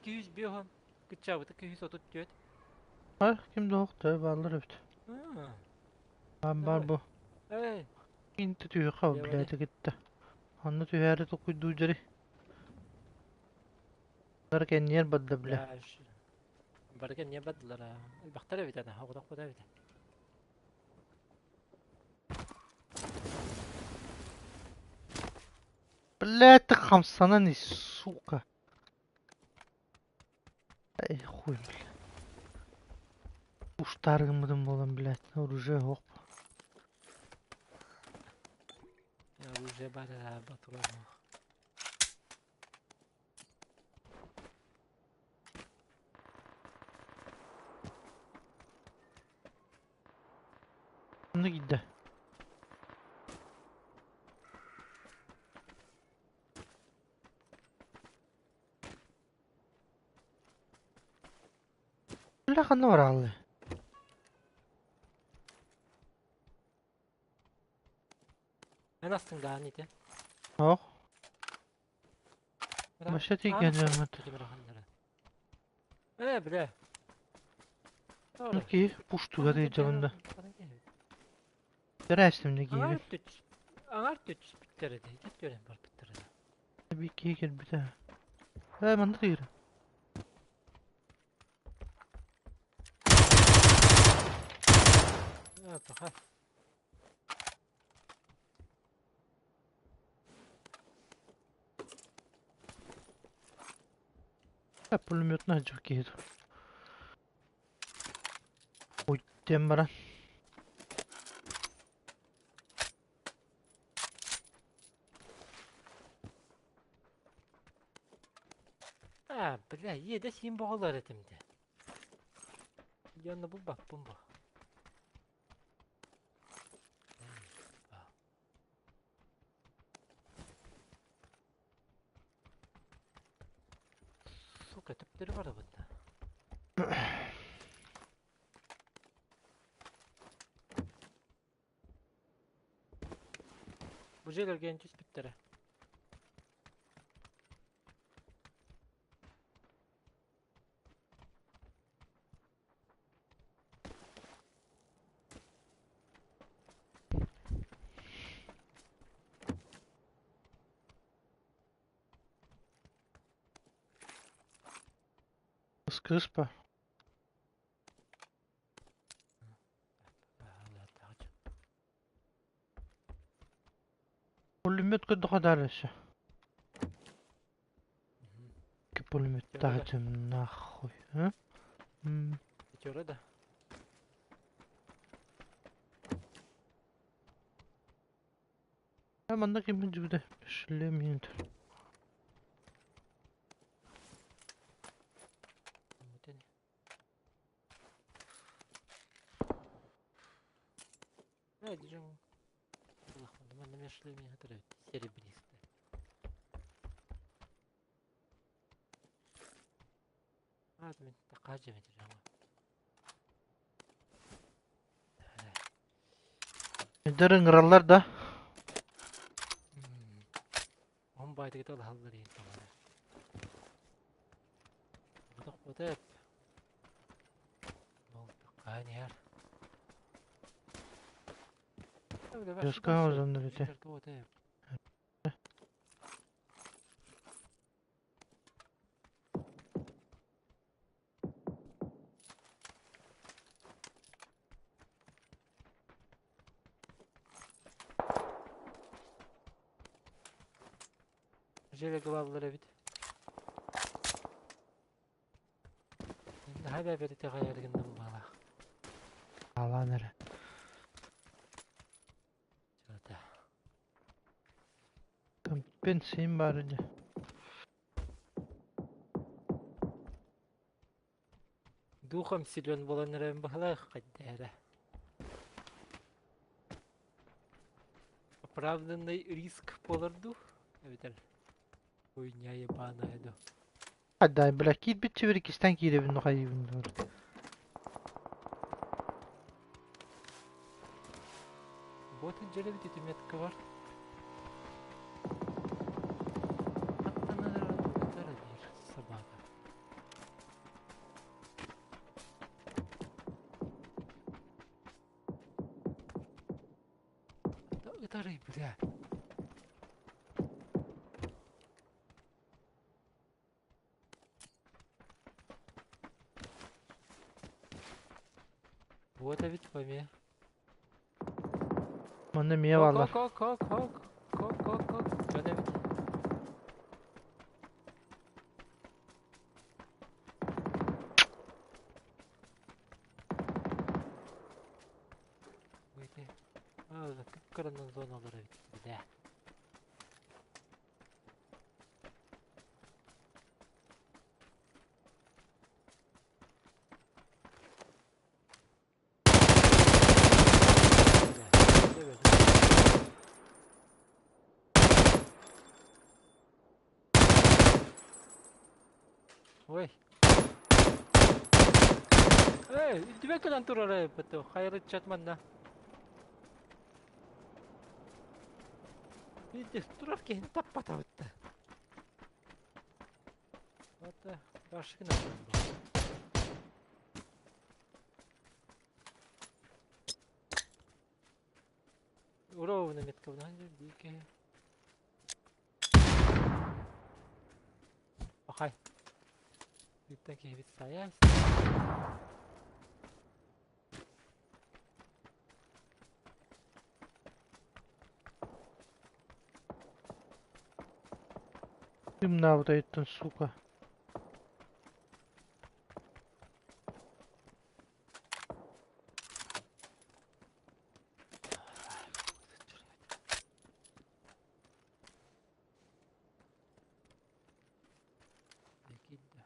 250 кыччаабыт 234. Ха, ким да охто бааллар эбит. Баар баар бу. Эй. Инти түһүөххэ блядь кытта. Онно түһээри токуйдуу дьэри. Бары кэнниэр барда бля. Бары кэнниэр бардылар. Элбэхтэр эбит ана, оҕотох бата эбит. Блядь, ты хамсанан и сука. Эй, хуй, блядь. Уштар гыммытым буолан, блядь, оружие оһох. Оружие баар батуран. Онно киирдэ. Бля, ханна барааллый? Эн астың даан ити. Ох. Вообще тиийгэннэрмит. Э, бля. Ки пуштуга дейджабын да. Тэрээстим кииби. Аңар түспүттэр эти. Түөрэн барбыттар. Би киһи кэлбитэ. Э, манна тиир. Э, паха. Пулеметна дьох киһи. Уйттен баран. А, бля, иэдэ сиин боҕолор этим де. Дьонно булбаппын бу. Сука, төптөрү барабын да. Бу дьиэлэргэ түспүттэрэ. Кыс па. Пулемет көрдөхө дальше. Пулемет тахтым нахуй, а? Пятеро, да? А манна ким жүгүдэ шлем Э, дижон. Манна мен шлем серебристый. А, мен такажы мен Эдэр ыҥыраллар да? Он байтыгыта алаллар иин тоҕо. Бутах бутап. Бол такааньар. Жестко озоннор ити. Желе главлар эбит. Наһаа бэбэри тэҕэйэргинным баалаах. Аалаан эрэ. Чата. Компенсиим баар ини. Духом силен буолан эрэн баһылаах хайда эрэ. Оправданный риск буолар дуу? Эбэтэр хуйня ебаная дуу? Хайдай, бля, киирбит чибир иккистэн киирэбин нухайыбын дуо. Вот дьэлэбит ити метка бар. Аттанар диир собака. Ытарый, бля. Вот эбит поме. Манна эмиэ бааллар. Кок, кок, кок, кок, кок, кок. Дьон эбит. Выйти. А, кыпкыранан зоналар эбит. Бля. Ой. Эй, үрдүбэ кэлэн турар эбит хайрыччат манна. Видишь, турар киһини таппатабытта. Вот башкына. Ровно метка дикая. Охай. Бүттен киһибит сайаас. Дымнаабыт айыттан, сука. Киирдэ.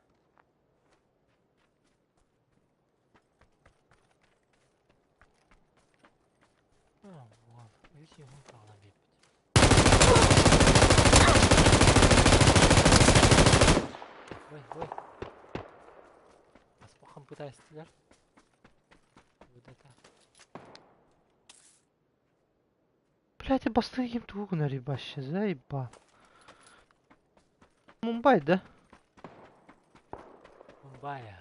А, уол, үс юһун хаалан биэрбит. Ой, ой. Аспахан пытайстылар. Вот это. Блядь, бастыы ким тугу гынар вообще, заебал. Мумбай, да? Мумбая.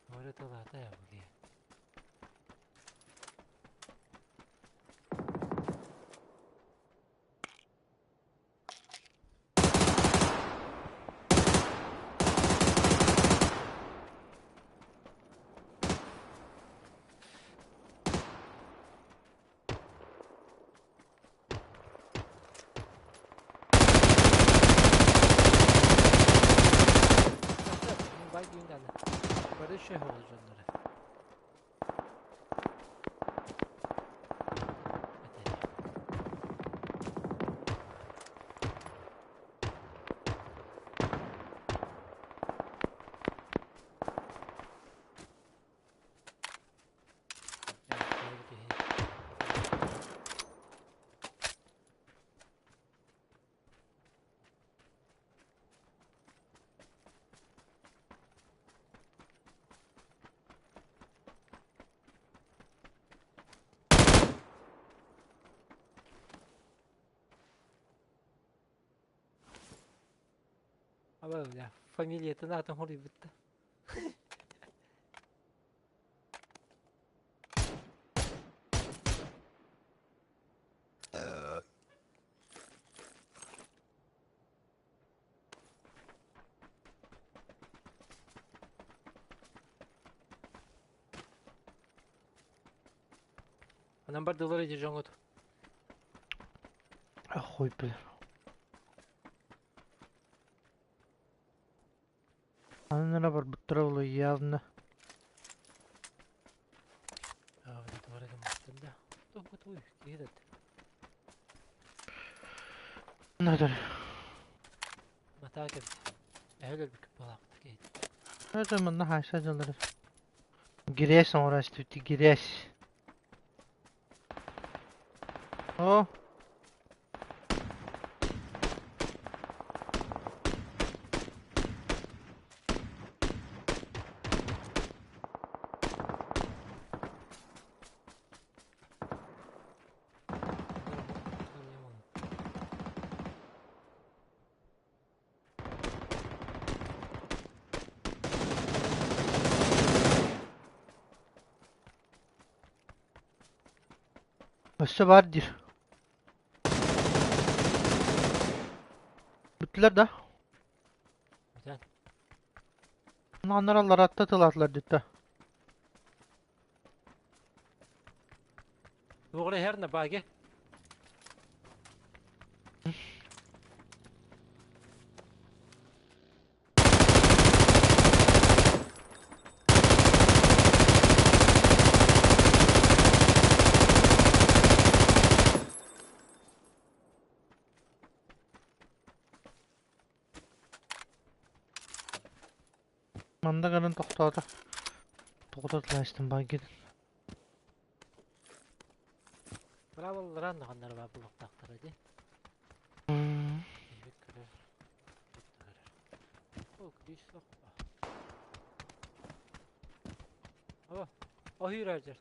Вот это латая, бля. Мумбай диэн Бары шөһө дьоннору. Этэ. Аба, бля. Фамилиятын аатын хоруйбутта. Онон бардылар ити дьоҥҥут. Хуй бля. Аннара барбыттара ол явно. Надо. Матаа кэбит. Эһэ өлбүт буолаахпыт киһи. Это манна хайса дьаллар. Грязь оҥорон түтти грязь. О. Өссө баар диир. Бүттүлэр да? Бүтэн. Аннар алларатта тылаатылар диттэ. Туох эрэ иһэр баги. Манна гынан тохтоото. Тоҕото тылаастым баги. Браво ханнары баар булуохтаахтара дии. Киһибит көрөр. О, күлүүс суох. О, оһур ажар.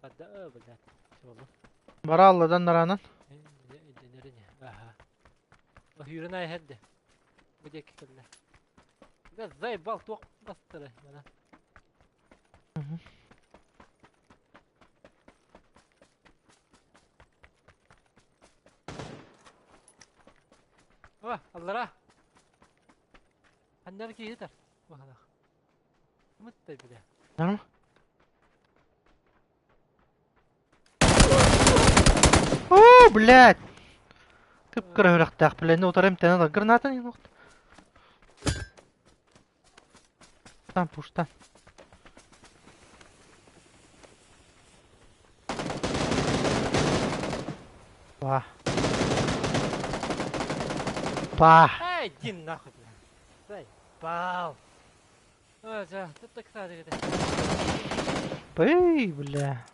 Бада, блядь. Чолу. Бара алладан наранан. Дэнэрин. Аха. Оһуурун айһэрде. Бу диэки кэллэ. Да заебал туох бастары мана. О, аллара. Аннар киһитер. Бахалах. Мыттай биле. Норм? О, блядь! Кып-кыра үрэхтээх, блядь, ну утарым тэнэ граната не нохт. Там пушта. Па. Па. Эй, иди нахуй, бля. Заебал. Ой, да, ты так садик это. Пый, бля.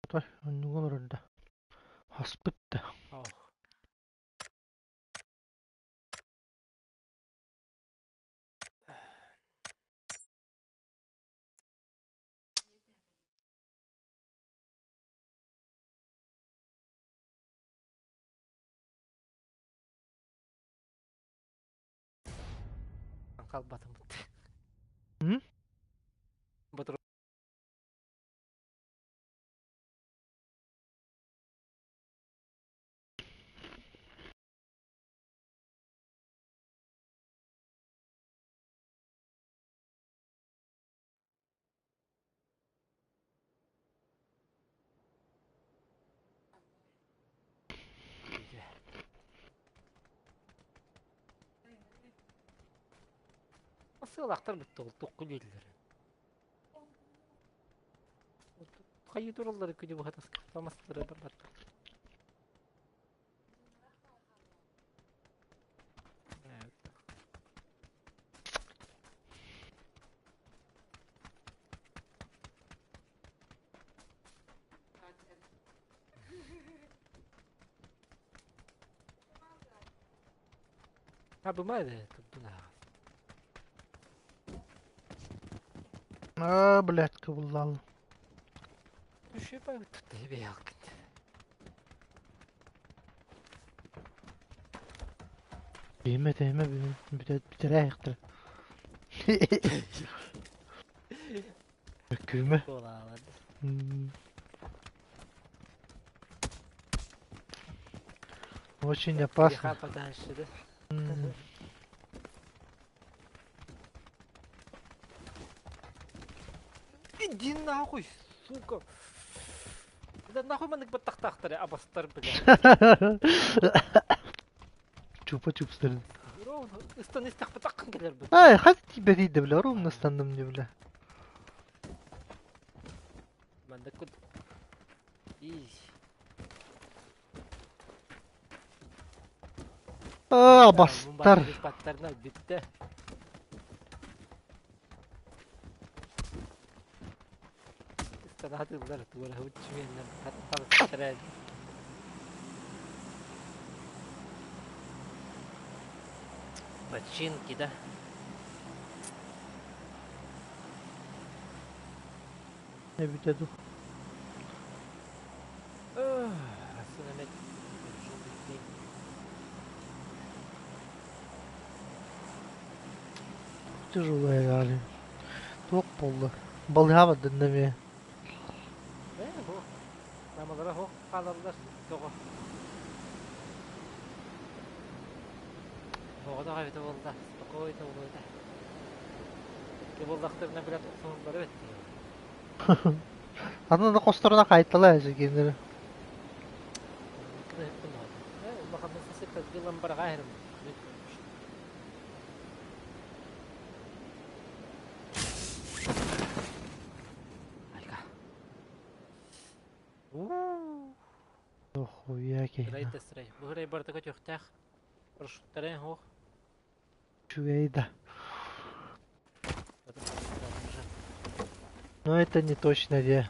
Той, оннуга олорорда. Хаспыт да. Ох. Қалбатым бітті. М? Бұтыр. Сыалаахтар бытта ол туохха үлэлииллэр. Хайыы тураллар күнү быһа таскаламастара барбаттар. Абымай турдун ааҕа. А, блядь, кыбыллаалым. Үшөпай тутта бэйалкын. Тиэмэ, тиэмэ, бүтэрээхтэр. Өккүүмэ. Буолаалар. Очень опасно. Греха подальше, да? Иди нахуй, сука! Да нахуй маннык баттахтаахтары абастар, бля. Чупа чупстарын. Ровно ыстан истэхпэтаххын кэлэр бу. Ай, хат тибэтийдэ, бля, ровно станным не, бля. Маннык кут. Ий. А, бастар. Баттарына бүттэ. Ыстанаатылар туора учуменнер таттар Починки, да? Эбитэ ду. Ах, Тяжелая гали. Туох буолла? Балыһа бардын эмиэ. Э, хо. Намалара хо хаалаллар тоҕо. Оҕото эбитэ буолла, спокойно буолуо Икки буоллахтарына билэ охсуһуллара эбит дии. Аны да хосторуна хайтала эсигиннери. Э, улаханнык сысыттан бараҕа иһэрим. Айка. Охуя Сырай киһи. да сырай. Бу сырай барыта көтүөхтээх. Парашюттара суох. Үчүгэй да. Но это не точно де.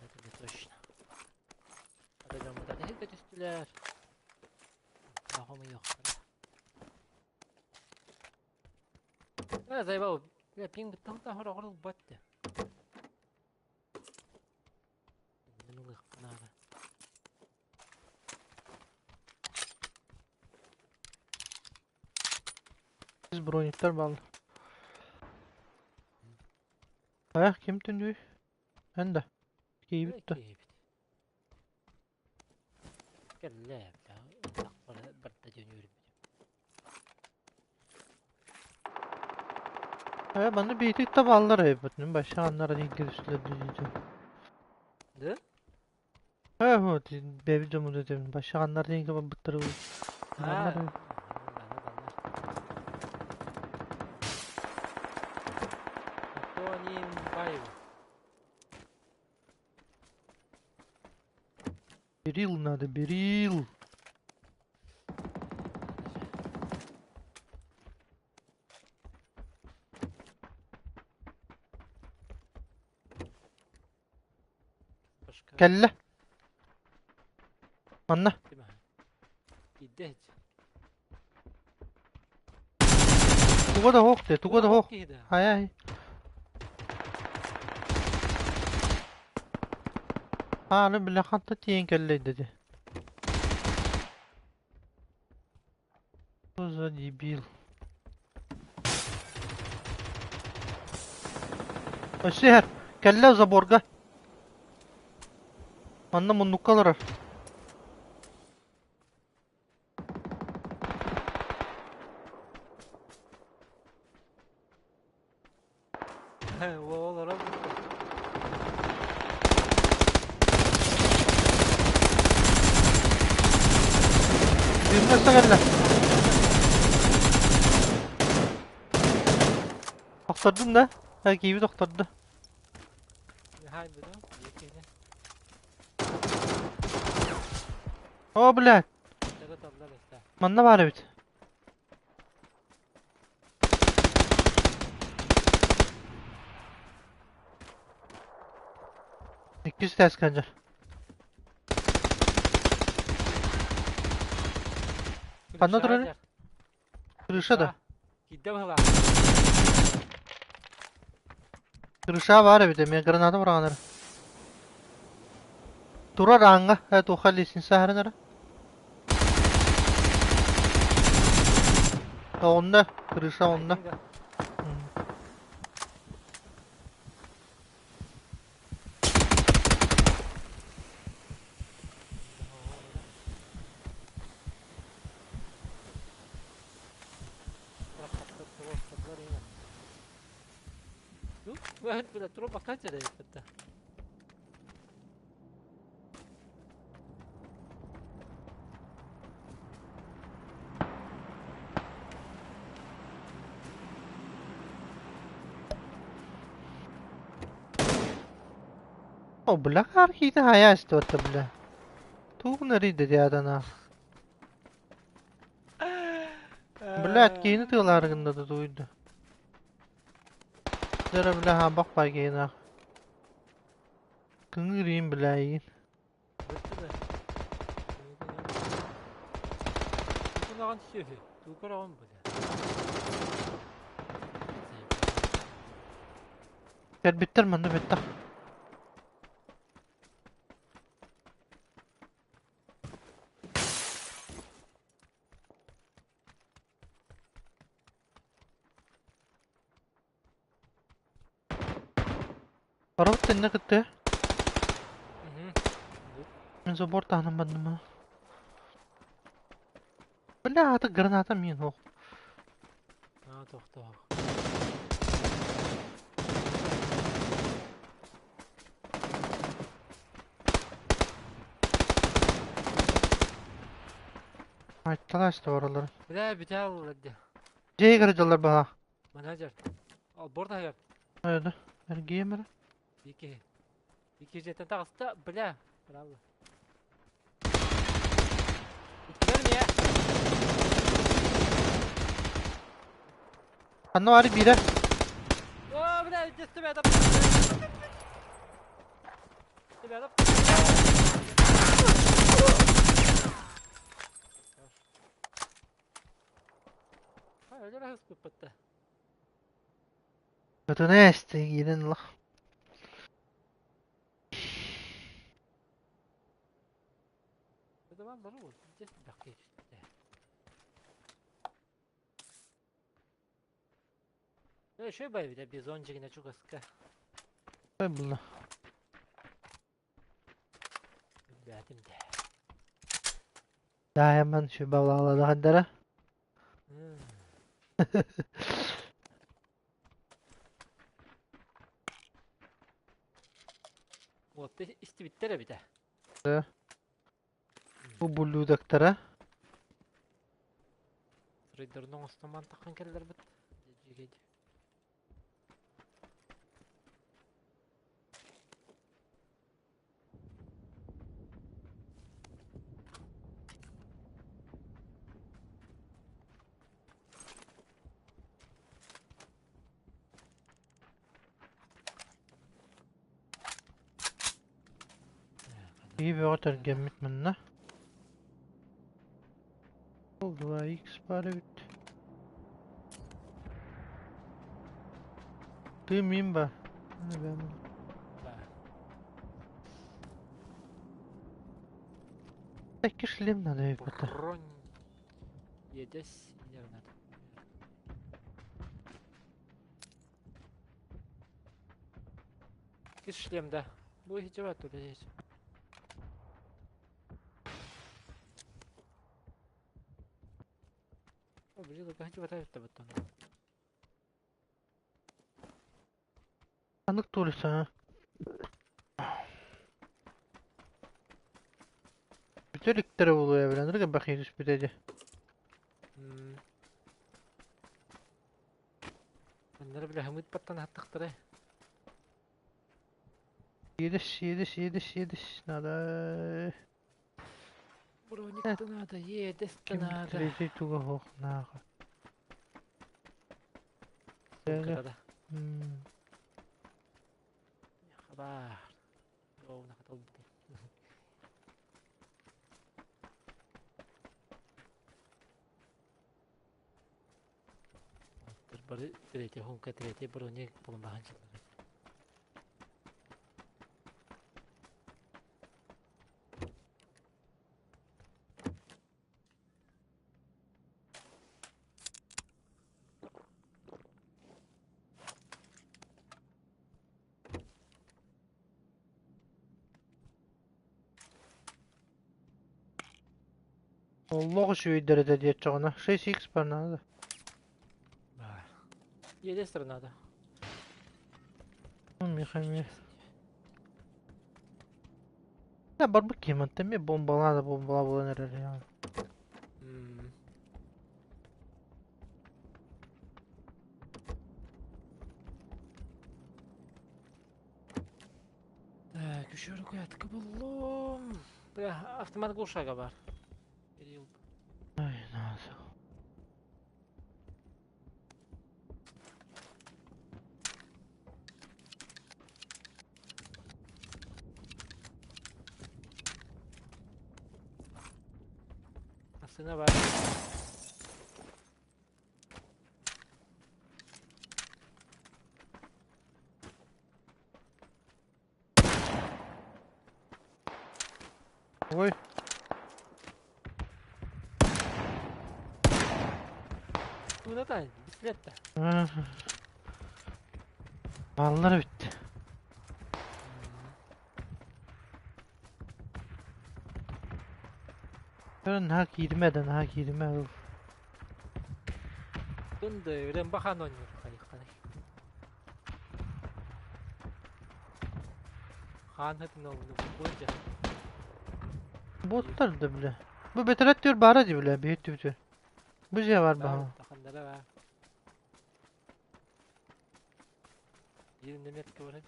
Это не точно. Ата дьоммут эһиги түстүлэр. Ахомуйуохтара. Э, заебал. Бля, пинг там хор ылбат да. Мин ылыахпын наада. Biz брониктар бааллар. Аяқ ким түндүй? Эн да. Э, Киибит да. киһибит. Кэллэ, бля. Барда диэн үөрбүтүм. Э, манна биитик да бааллар эбит. Башааннара дингер үстүлэр дии. Да? Э, вот, бэби дьомун этем. Башааннар дингер барбыттары. А, Баллар. баллар, баллар. Антоним Баева. Берил надо, берил. Башка. Кэллэ. Манна. Тима. Идэж. Туга да хоох де, туга да хоох. Киһи да. Хай ай. Ааны бile ханта тиийэн кэллэ деді. Что за дебил? Өссө кэллэ заборга. Манна муннукка олорор. Олорор. Düğümle кэллэ. Охтордун да? Ha кииби охторду. Хайбыда, биир О, блядь. Тага таллар эстэ. Манна баар эбит. Иккис этээс кэлдьэр. Ханна турар? Крыша да? Киирдэ быһылаах. Крыша баар эбит эмиэ граната быраҕан эрэ. Турар ааҥҥа, э туохха лестница аһаран эрэ. Онно, крыша онно. О, бля, архита хаястуота, бля. Тугнары дядана. Блядь, киһини тыалаары гынна да туйда. Дьэ бля, хаабах бай киһинах. Кыҥырыым, бля, игин. Тугунаҕын сүөһү, тугураҕын бля. Кэлбиттэр манна бэттэх. Барабыт тэннэ кытта. Мин забор таһынан бардым аа. Бля, аты граната мин ох. Аа, тохтоох. Айтталаасты баралар. Бля, бүтэ алла дии. Дьиэ кырдьаллар баһа. Менеджер. Албор таһыгар. Айда. Эргиэм эрэ. Икки. Икки дьиэттэн таҕыста. Бля. Браво. Иккилэр эмиэ. Ханна баары биирэ. О, бля, дьэстэ бэдап. Бэдап. Өлөр аһыспыппытта. Көтүнэ эсти киирэн ылах. Үчүгэй байбыта бизон дьигинэ чугаска. Булла. Билбээтим да. Даайаман сүбалааладаҕардара. Уотта истибиттэр эбитэ. Бу буллуудактара. Рейдерин оҥостон таххан кэллэрбит. Дьигэйди. Киһи бөҕө тэлгэммит манна. Ол 2X баар эбит. Ты мин ба. Таки шлем надо это. Бронь. Едес надо. Кис шлем, да. Бу хитеват тут здесь. О, блин, как хитеват это вот там. Анык туруса. Бүтэликтэрэ буолуо эбэлэнэргэ бахи түспүтэ дии. Ханнары бile хымыт баттан аттахтара. Yediş, yediş, yediş, yediş. Надо. Броник надо, едес Ким надо. третий туга хох нахуй. Сумкада да. М, Хабар. Оу, нахатал буту. Бары третий хунка, третий броник булмахан чылар. Оллоҕу сүүйдэрэтэ диэччэҕинэ 6x бар надо. Бар. Едес надо. Михами. Да барбыт киһи эмиэ бомбалаа да бомбалаа буолан эрэр я. Так, еще рукоятка буллум. Бля, автомат глушага бар. Перил. Ай, надо. Асына бар. Ой, Туна бисилет да. Mallar bitti. Ben hak girmeden hak girme. Тунды, бахан ойнур хайханы. Хан хытын олну бунжа. Botlar da bile. Bu beteret diyor bari di bile. Bir tüptü. Bu şey var bana. Тахандара ба. Yerinde metke var hep.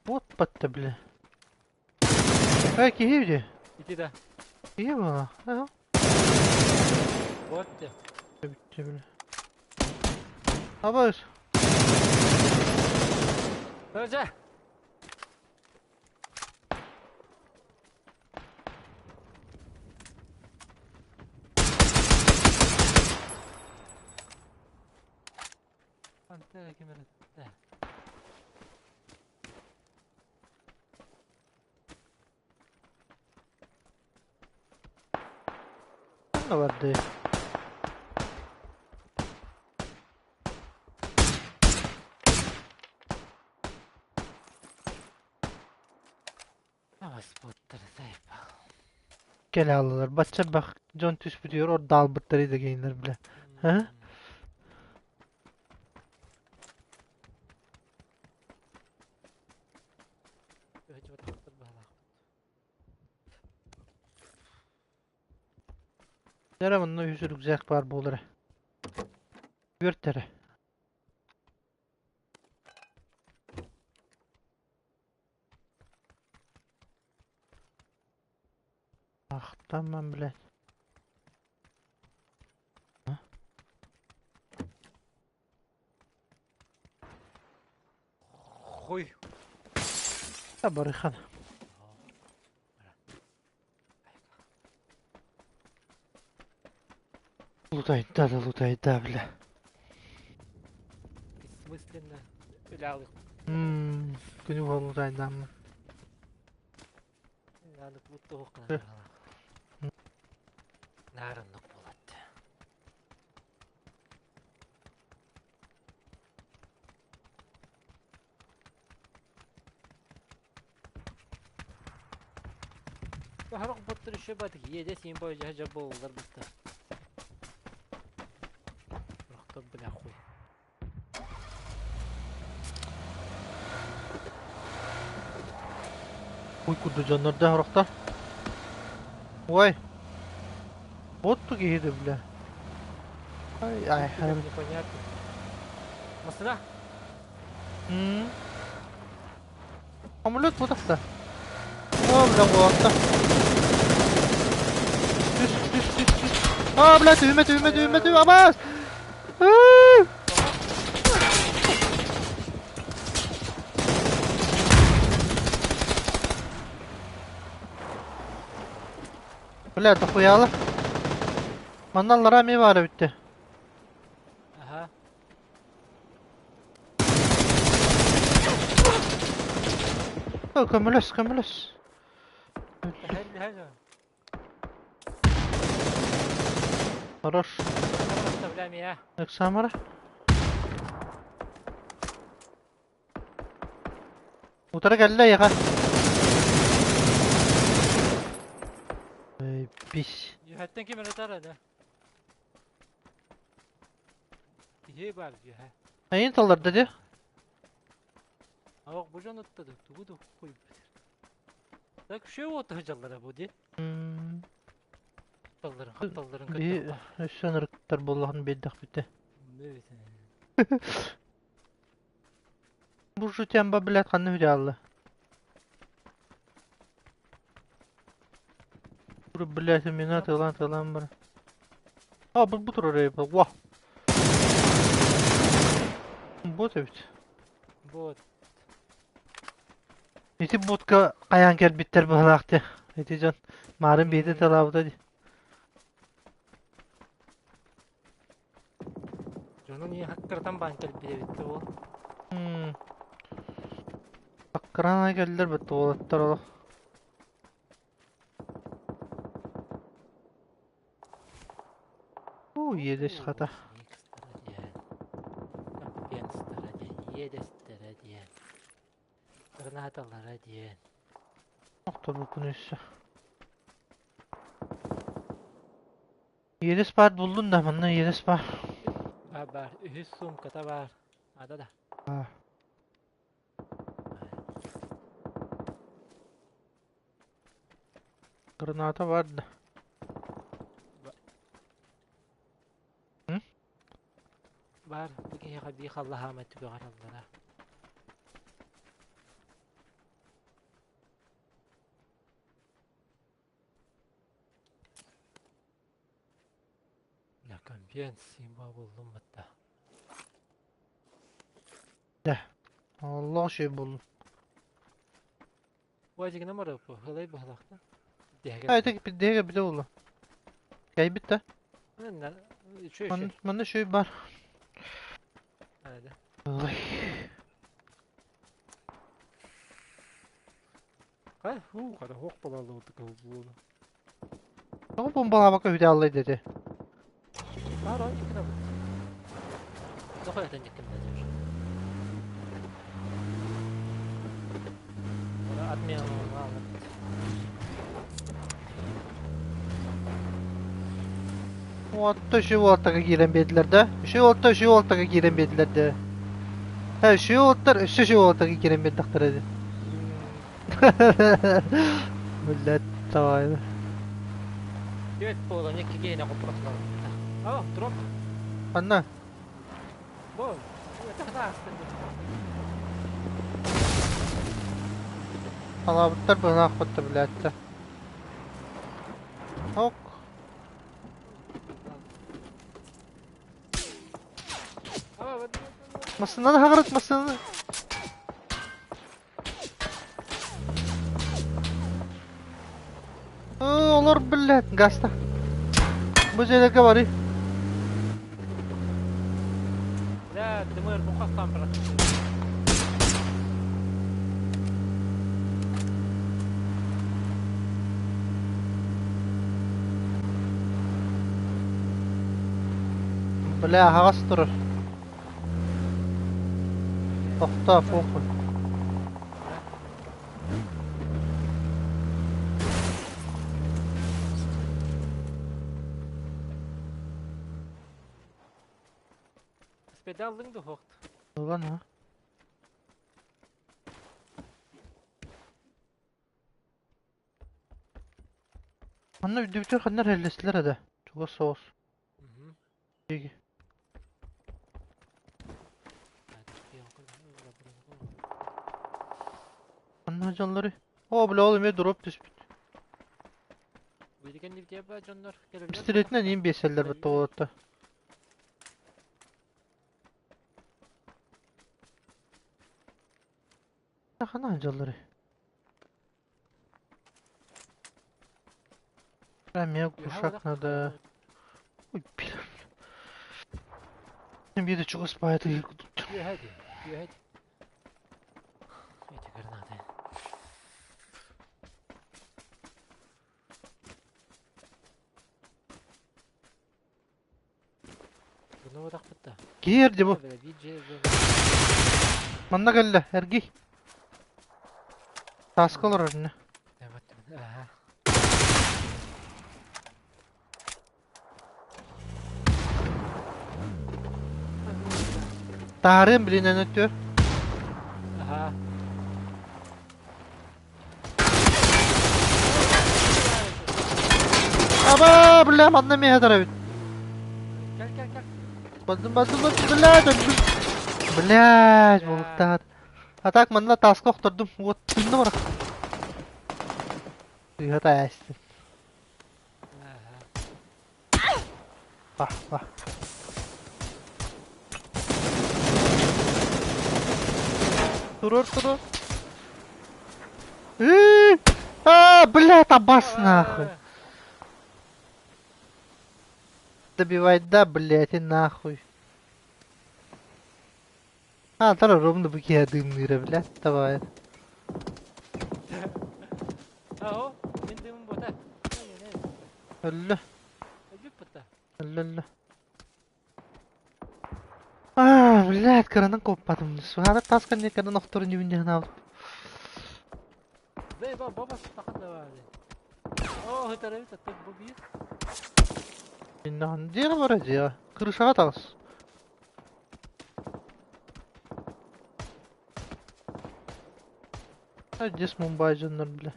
Bot battı bile. Belki iyi İti да. İyi mi? Ha? Bot de. Bitti bile. Haber. Önce. Pantera kemer. Ne vardı? Ama spotları sayfa. Gel aldılar. Batça bak John Tüspü diyor. O dalbıtları da giyinler bile. Hı? Nere bunun yüzü rükzak var buğuları. Yürtere. Ah tamam bile. Хуй. Барыхан. Лутай, да, да, лутай, да, бля. Бессмысленно. Үлялых. Күнү лутай, да. Надо будто окна. Нарынлык болады. Харак боттыр еще бадык. Еде сен бой жа болдар бітті. Рахта бля хуй. Ой, куду жаннарда характар. Ой. Ботту киһиди бля. Ай, ай, Непонятно. Масына? Самолет бу тахта. О, бля, уолатта. Түс, түс, түс, түс. А, бля, түһүмэ, түһүмэ, түһүмэ, түһүмэ, абаас! Бля, дохуяла. Манна аллараа эмиэ баара бүттэ. Аха. О, көмөлөс, көмөлөс. Хорош. Эксамара. Утары кэллэ эйиэхэ. Эй, бис. Үһэттэн ким эрэ да? Киһи бар үһэ. Эйин талларда дии. Ох, бу дьон ыттады, тугу да хуйбут. Так үшеу оту жаллара бу ди. Талларын, хапталларын Биһи өссө ынырыктар буоллаҕын биэрдэхпит. Бу жутямба, блядь, ханна хүдэ Блядь, мина тылан тылан бар. А, бу турар Ва. Бот эбит. Бот. Ити ботка хайаан кэлбиттэр быһалаахты. Ити дьон маарын биэти талаабыта ди. Дьонун ийэ хаккыртан баан кэлбит эбит ол. Хаккыран кэллэр бит уолаттар олох. Уу, иэдэс хата. Компенстара диэн, иэдэстэрэ диэн, гранаталара диэн. Охторбуккун өссө. Иэдэс баар буллун да, манна иэдэс баар. Бар бар, үһүс суумката бар. Ада да. Граната бар да. Бар, бу киһиэхэ бии халлаһаама түгэҕэр аллара. Я конвенция буллум батта. Да. Allah şey buldum. Уазигына марапы, хылай баһалахта. Haydi bir diğer bir de oldu. Gel bitti. Үчү Манна şey бар. Hadi. Ой. Хай, хуу, хара хох балалы буолу. Тоҕо бомбалаабакка үтэ аллай dedi. Бар, иккина бут. Дохуятан иккин да дьэр. Ора отмена Отто үчү уолаттарга киирэн биэрдилэр да. Үчү уолаттар үчү уолаттарга киирэн биэрдилэр да. Һэ, үчү уолаттар өссө үчү уолаттарга киирэн биэрдэхтэрэ дии. Блядь, давай. Түөрт буолан икки киһини хоппураслар. О, дроп. Анна, Бу. Это астын. алаабыттар быһаахпатта, блядь. Ок. Массыынаны хаҕырыт, массыынаны. Олор, блядь, гаста. Бу дьиэлэргэ барый. Бля, дымыр бухастан брат. Бля, аһаҕас турар. Тохтоо, похуй. Спедаллың да хохт. Ылан ha. Манна үрдүбүтүгэр ханна эрэллэстилэр да. Чугас соҕус. Ханна дьоннору? Оо, бля, ол эмиэ дроп түспүт. Били кэннибитигэр ба дьоннор кэлэллэр Пистолетинэн иин биэсэллэр Кэлэллэр. тоҕуотта. Ханна дьоннору? Эмиэ глушак надо. Ой, бля. Биир чугас баайы Үөһэ дии, үөһэ дии. Эти гранаты. Bunu bıraktık da. Киирди бу. Böyle bir C Манна кэллэ, эргий. Тааска олорор иннэ. Evet. Aha. Таарыам билинэн өттүөр. Aha. Аба, бля, манна эмиэ сытар эбит. Кел кел кел. Бардым, бардым, бардым, блядь, өлдүм. Блядь, булуктаат. А так манна тааска охтордум. Вот, тынна барах. Сыыһа таайастым. Aha. Бах, бах. Турур, турур. А, блядь, абас нахуй. Добивать, да, блядь, и нахуй. А, тара ровно быки дымныра, блядь, давай. Аho, мен дымым бота. Өллө, Өлбүт бутта. өллө, өллө. А, блядь, кыранан куоппатым. Суһаата тас кэннэ кыран охторун дьүбүн аабыт. Бэй, ба, баба сутахан да бар. Оо, хытарабыт аттык бу биир. Иннахан дьиэҕэ бара дьиэҕэ. Крышаҕа таҕыс. А, здесь Мумбай дьоннор, бля.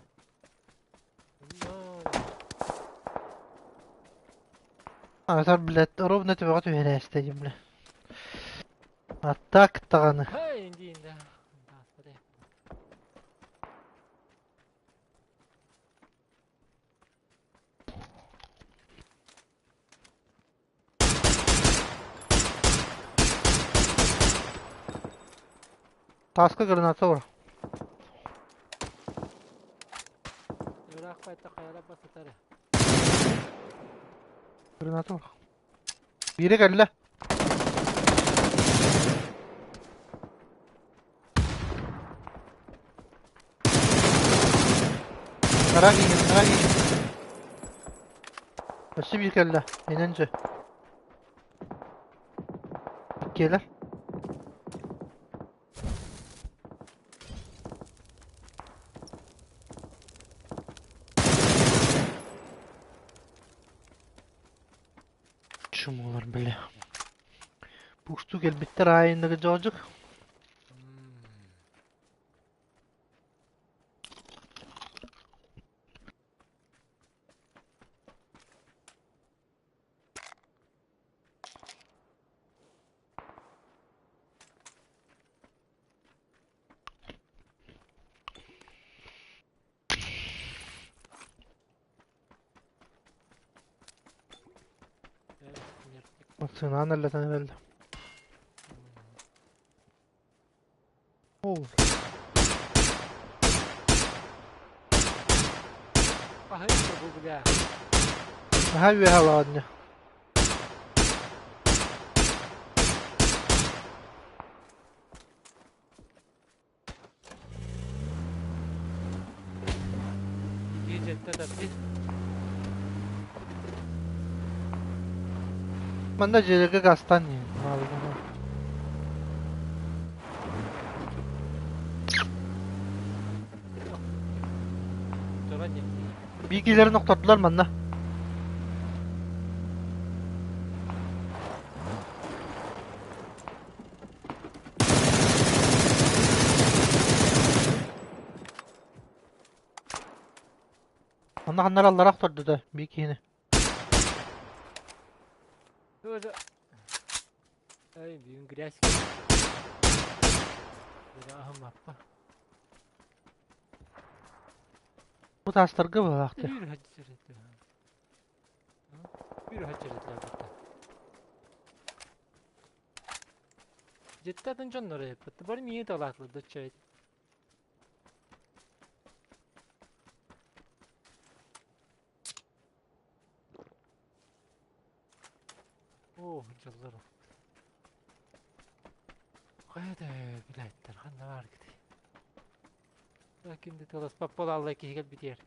А, блядь, ровно төбөҕө түһэрээстэйим, бля. А так даҕаны. Хэй, диин да. Таска граната бар. Ыраах байта хайара басытары. Граната бар. Биирэ кэллэ. Хара киигин, хара киигин. Өссө биир кэллэ. Инэн дьэ. Иккиэлэр. Чумолар, бля. Пусту кэлбиттэр аайынныгы дьоодьук. Массыынаан эллэтэн эрэллэ. Оо, Аһый бу бля. наһаа үөһэ олоонньо. Икки жетте тапты. Манна дьиэлэргэ газтаан иһин. Туран диэн. Биикилэрин охтордулар манна. Онно ханнар аллара охторду да биикини. Тоже. Ай, бүгүн грязь. Бля, ахым аппа. Бу таастарга быһалаахтар. Дьиттэ атын дьоннор эппит. Бары миигин талаатылар да чай. Оо, дьоллор. Хайа да билээттэр, ханна баар кити? Ким да тыласпап буолааллай киһи кэлбитигэр.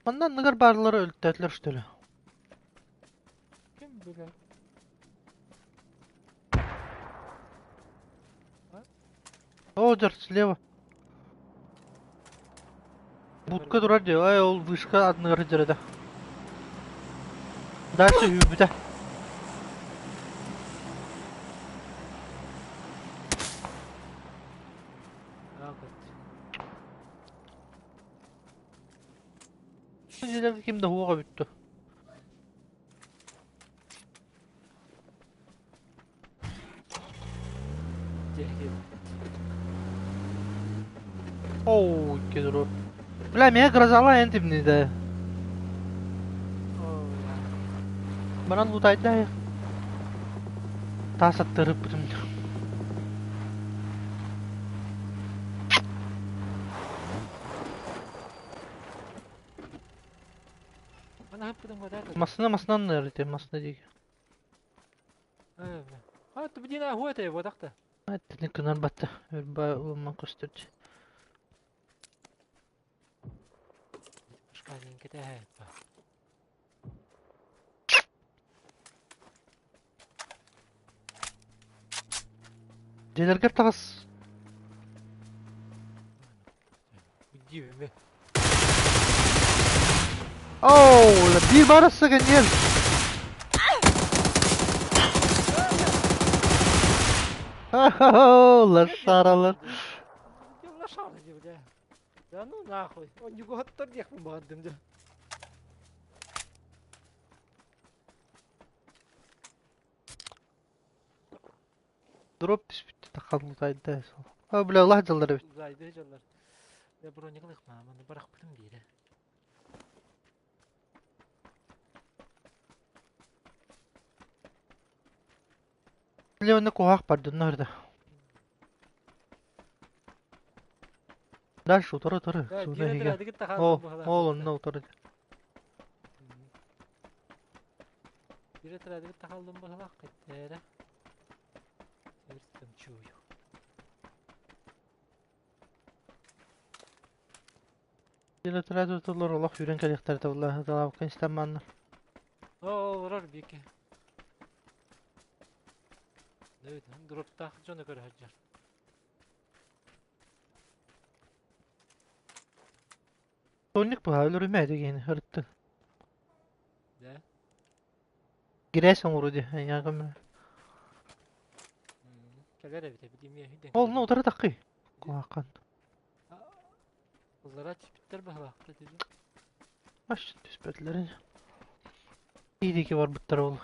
Манна анныгар баарлары өлтөөтүлэр что ли? Ким билэр? О, дьэр, слева. Будка турар дии, ай ол вышка анныгар сылдьар этэ. Дальше үүрбүтэ. Дьиэлэргэ ким да суох эбит дуо? Оу, икки дроп. Бля, меня грозала энтимни да. Баран лутайда. Таас аттарыппытым. Массына массынан эрите, массына диги. Эттини кынар батта. Өрба уомман көстөрдү. Дьиэлэргэр таҕыс. Оу, биир барысса кэнниэн. Лошаралар. Да ну нахуй. Он не готтор диэхпин баҕардым дьэ. Дроп түспүт тахаллытайда. А, бля, Аллах дьаллар эбит. Зайды дьаллар. Я броник маманы барахпытым биирэ. Бля, онно куһаах бардынна да. Дальше утары утары. Сууна иһигэ. Ол, ол онно утары. Бире традыгы тахаллым быһалаах кэттээрэ. Сырстым чую. Бире традыгы тулар олох үүрэн кэлиэхтэрэ табылла. Талаабыкка истэн Оо, олорор биики. Дроптаах дьону көрө сылдьар. Сонник быһа өлөрүмэ дигин ырыттын. Да? Грязь оҥору ди эйиэхэ Кэлэр эбит эбит Ол ну утары таххый. Куһахан. Ыллара түспүттэр баһылаахта дии. Аш түспэтилэр. Иидики барбыттар ол.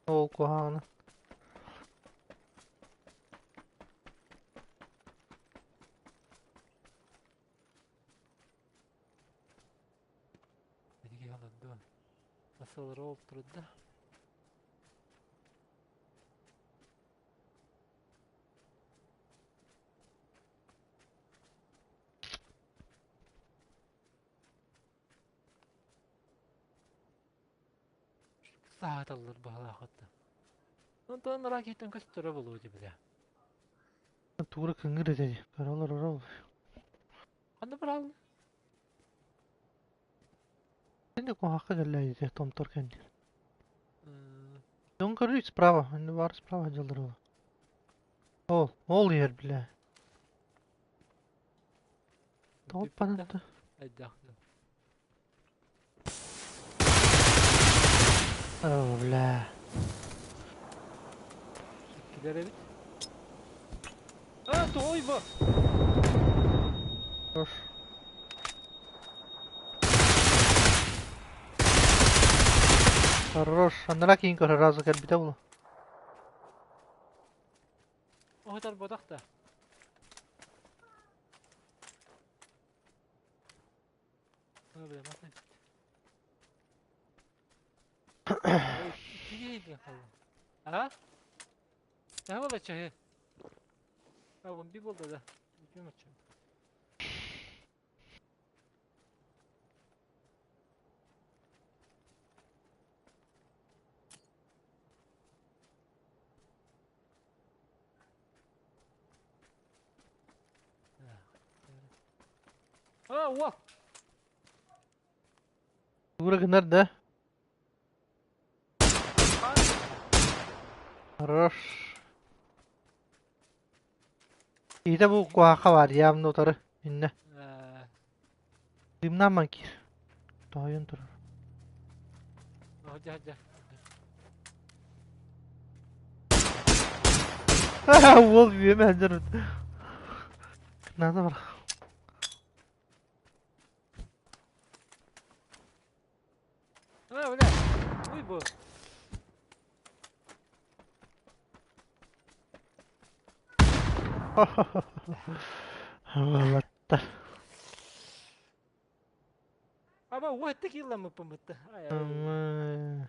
Ол куһаҕаны. Биһиги олордуон. Масалары ол турда. Сааталлар баһылаахыт. Онтон ракеттан көстөрө болуо дибилэ. Тугура кыҥыр этэ дии. Көрөлөр орол. Ханна баралны? Син куһахха кэллээ томтор кэнни. Дьон көрүү справа. Инни бар справа дьаллар ол. Ол, ол иһэр билэ. Топ-панатта. Айдаахна. О, бля. Иккилэр эбит. А, той бу! Хорош. Хорош. Аннара киин көрөр разы кэлбитэ буолуо. Оһотор бодох да. Бля, мата. Ой, А? Төһө буолла чаһы? А, 11 буолла да. Бүтүөн оччо. А, уол! Тура гынар да? Хорош. Иитэ бу куһаахха баар, явно утары. Иннэ. Дымнаан киир. Тоһуйан турар. Дьэ, дьэ. Уол үөмэ сылдьар. Надо бар. А, бля. Уй бу. Уолаттар. Аба, уотта килламмыппын бытта. Ай, ай.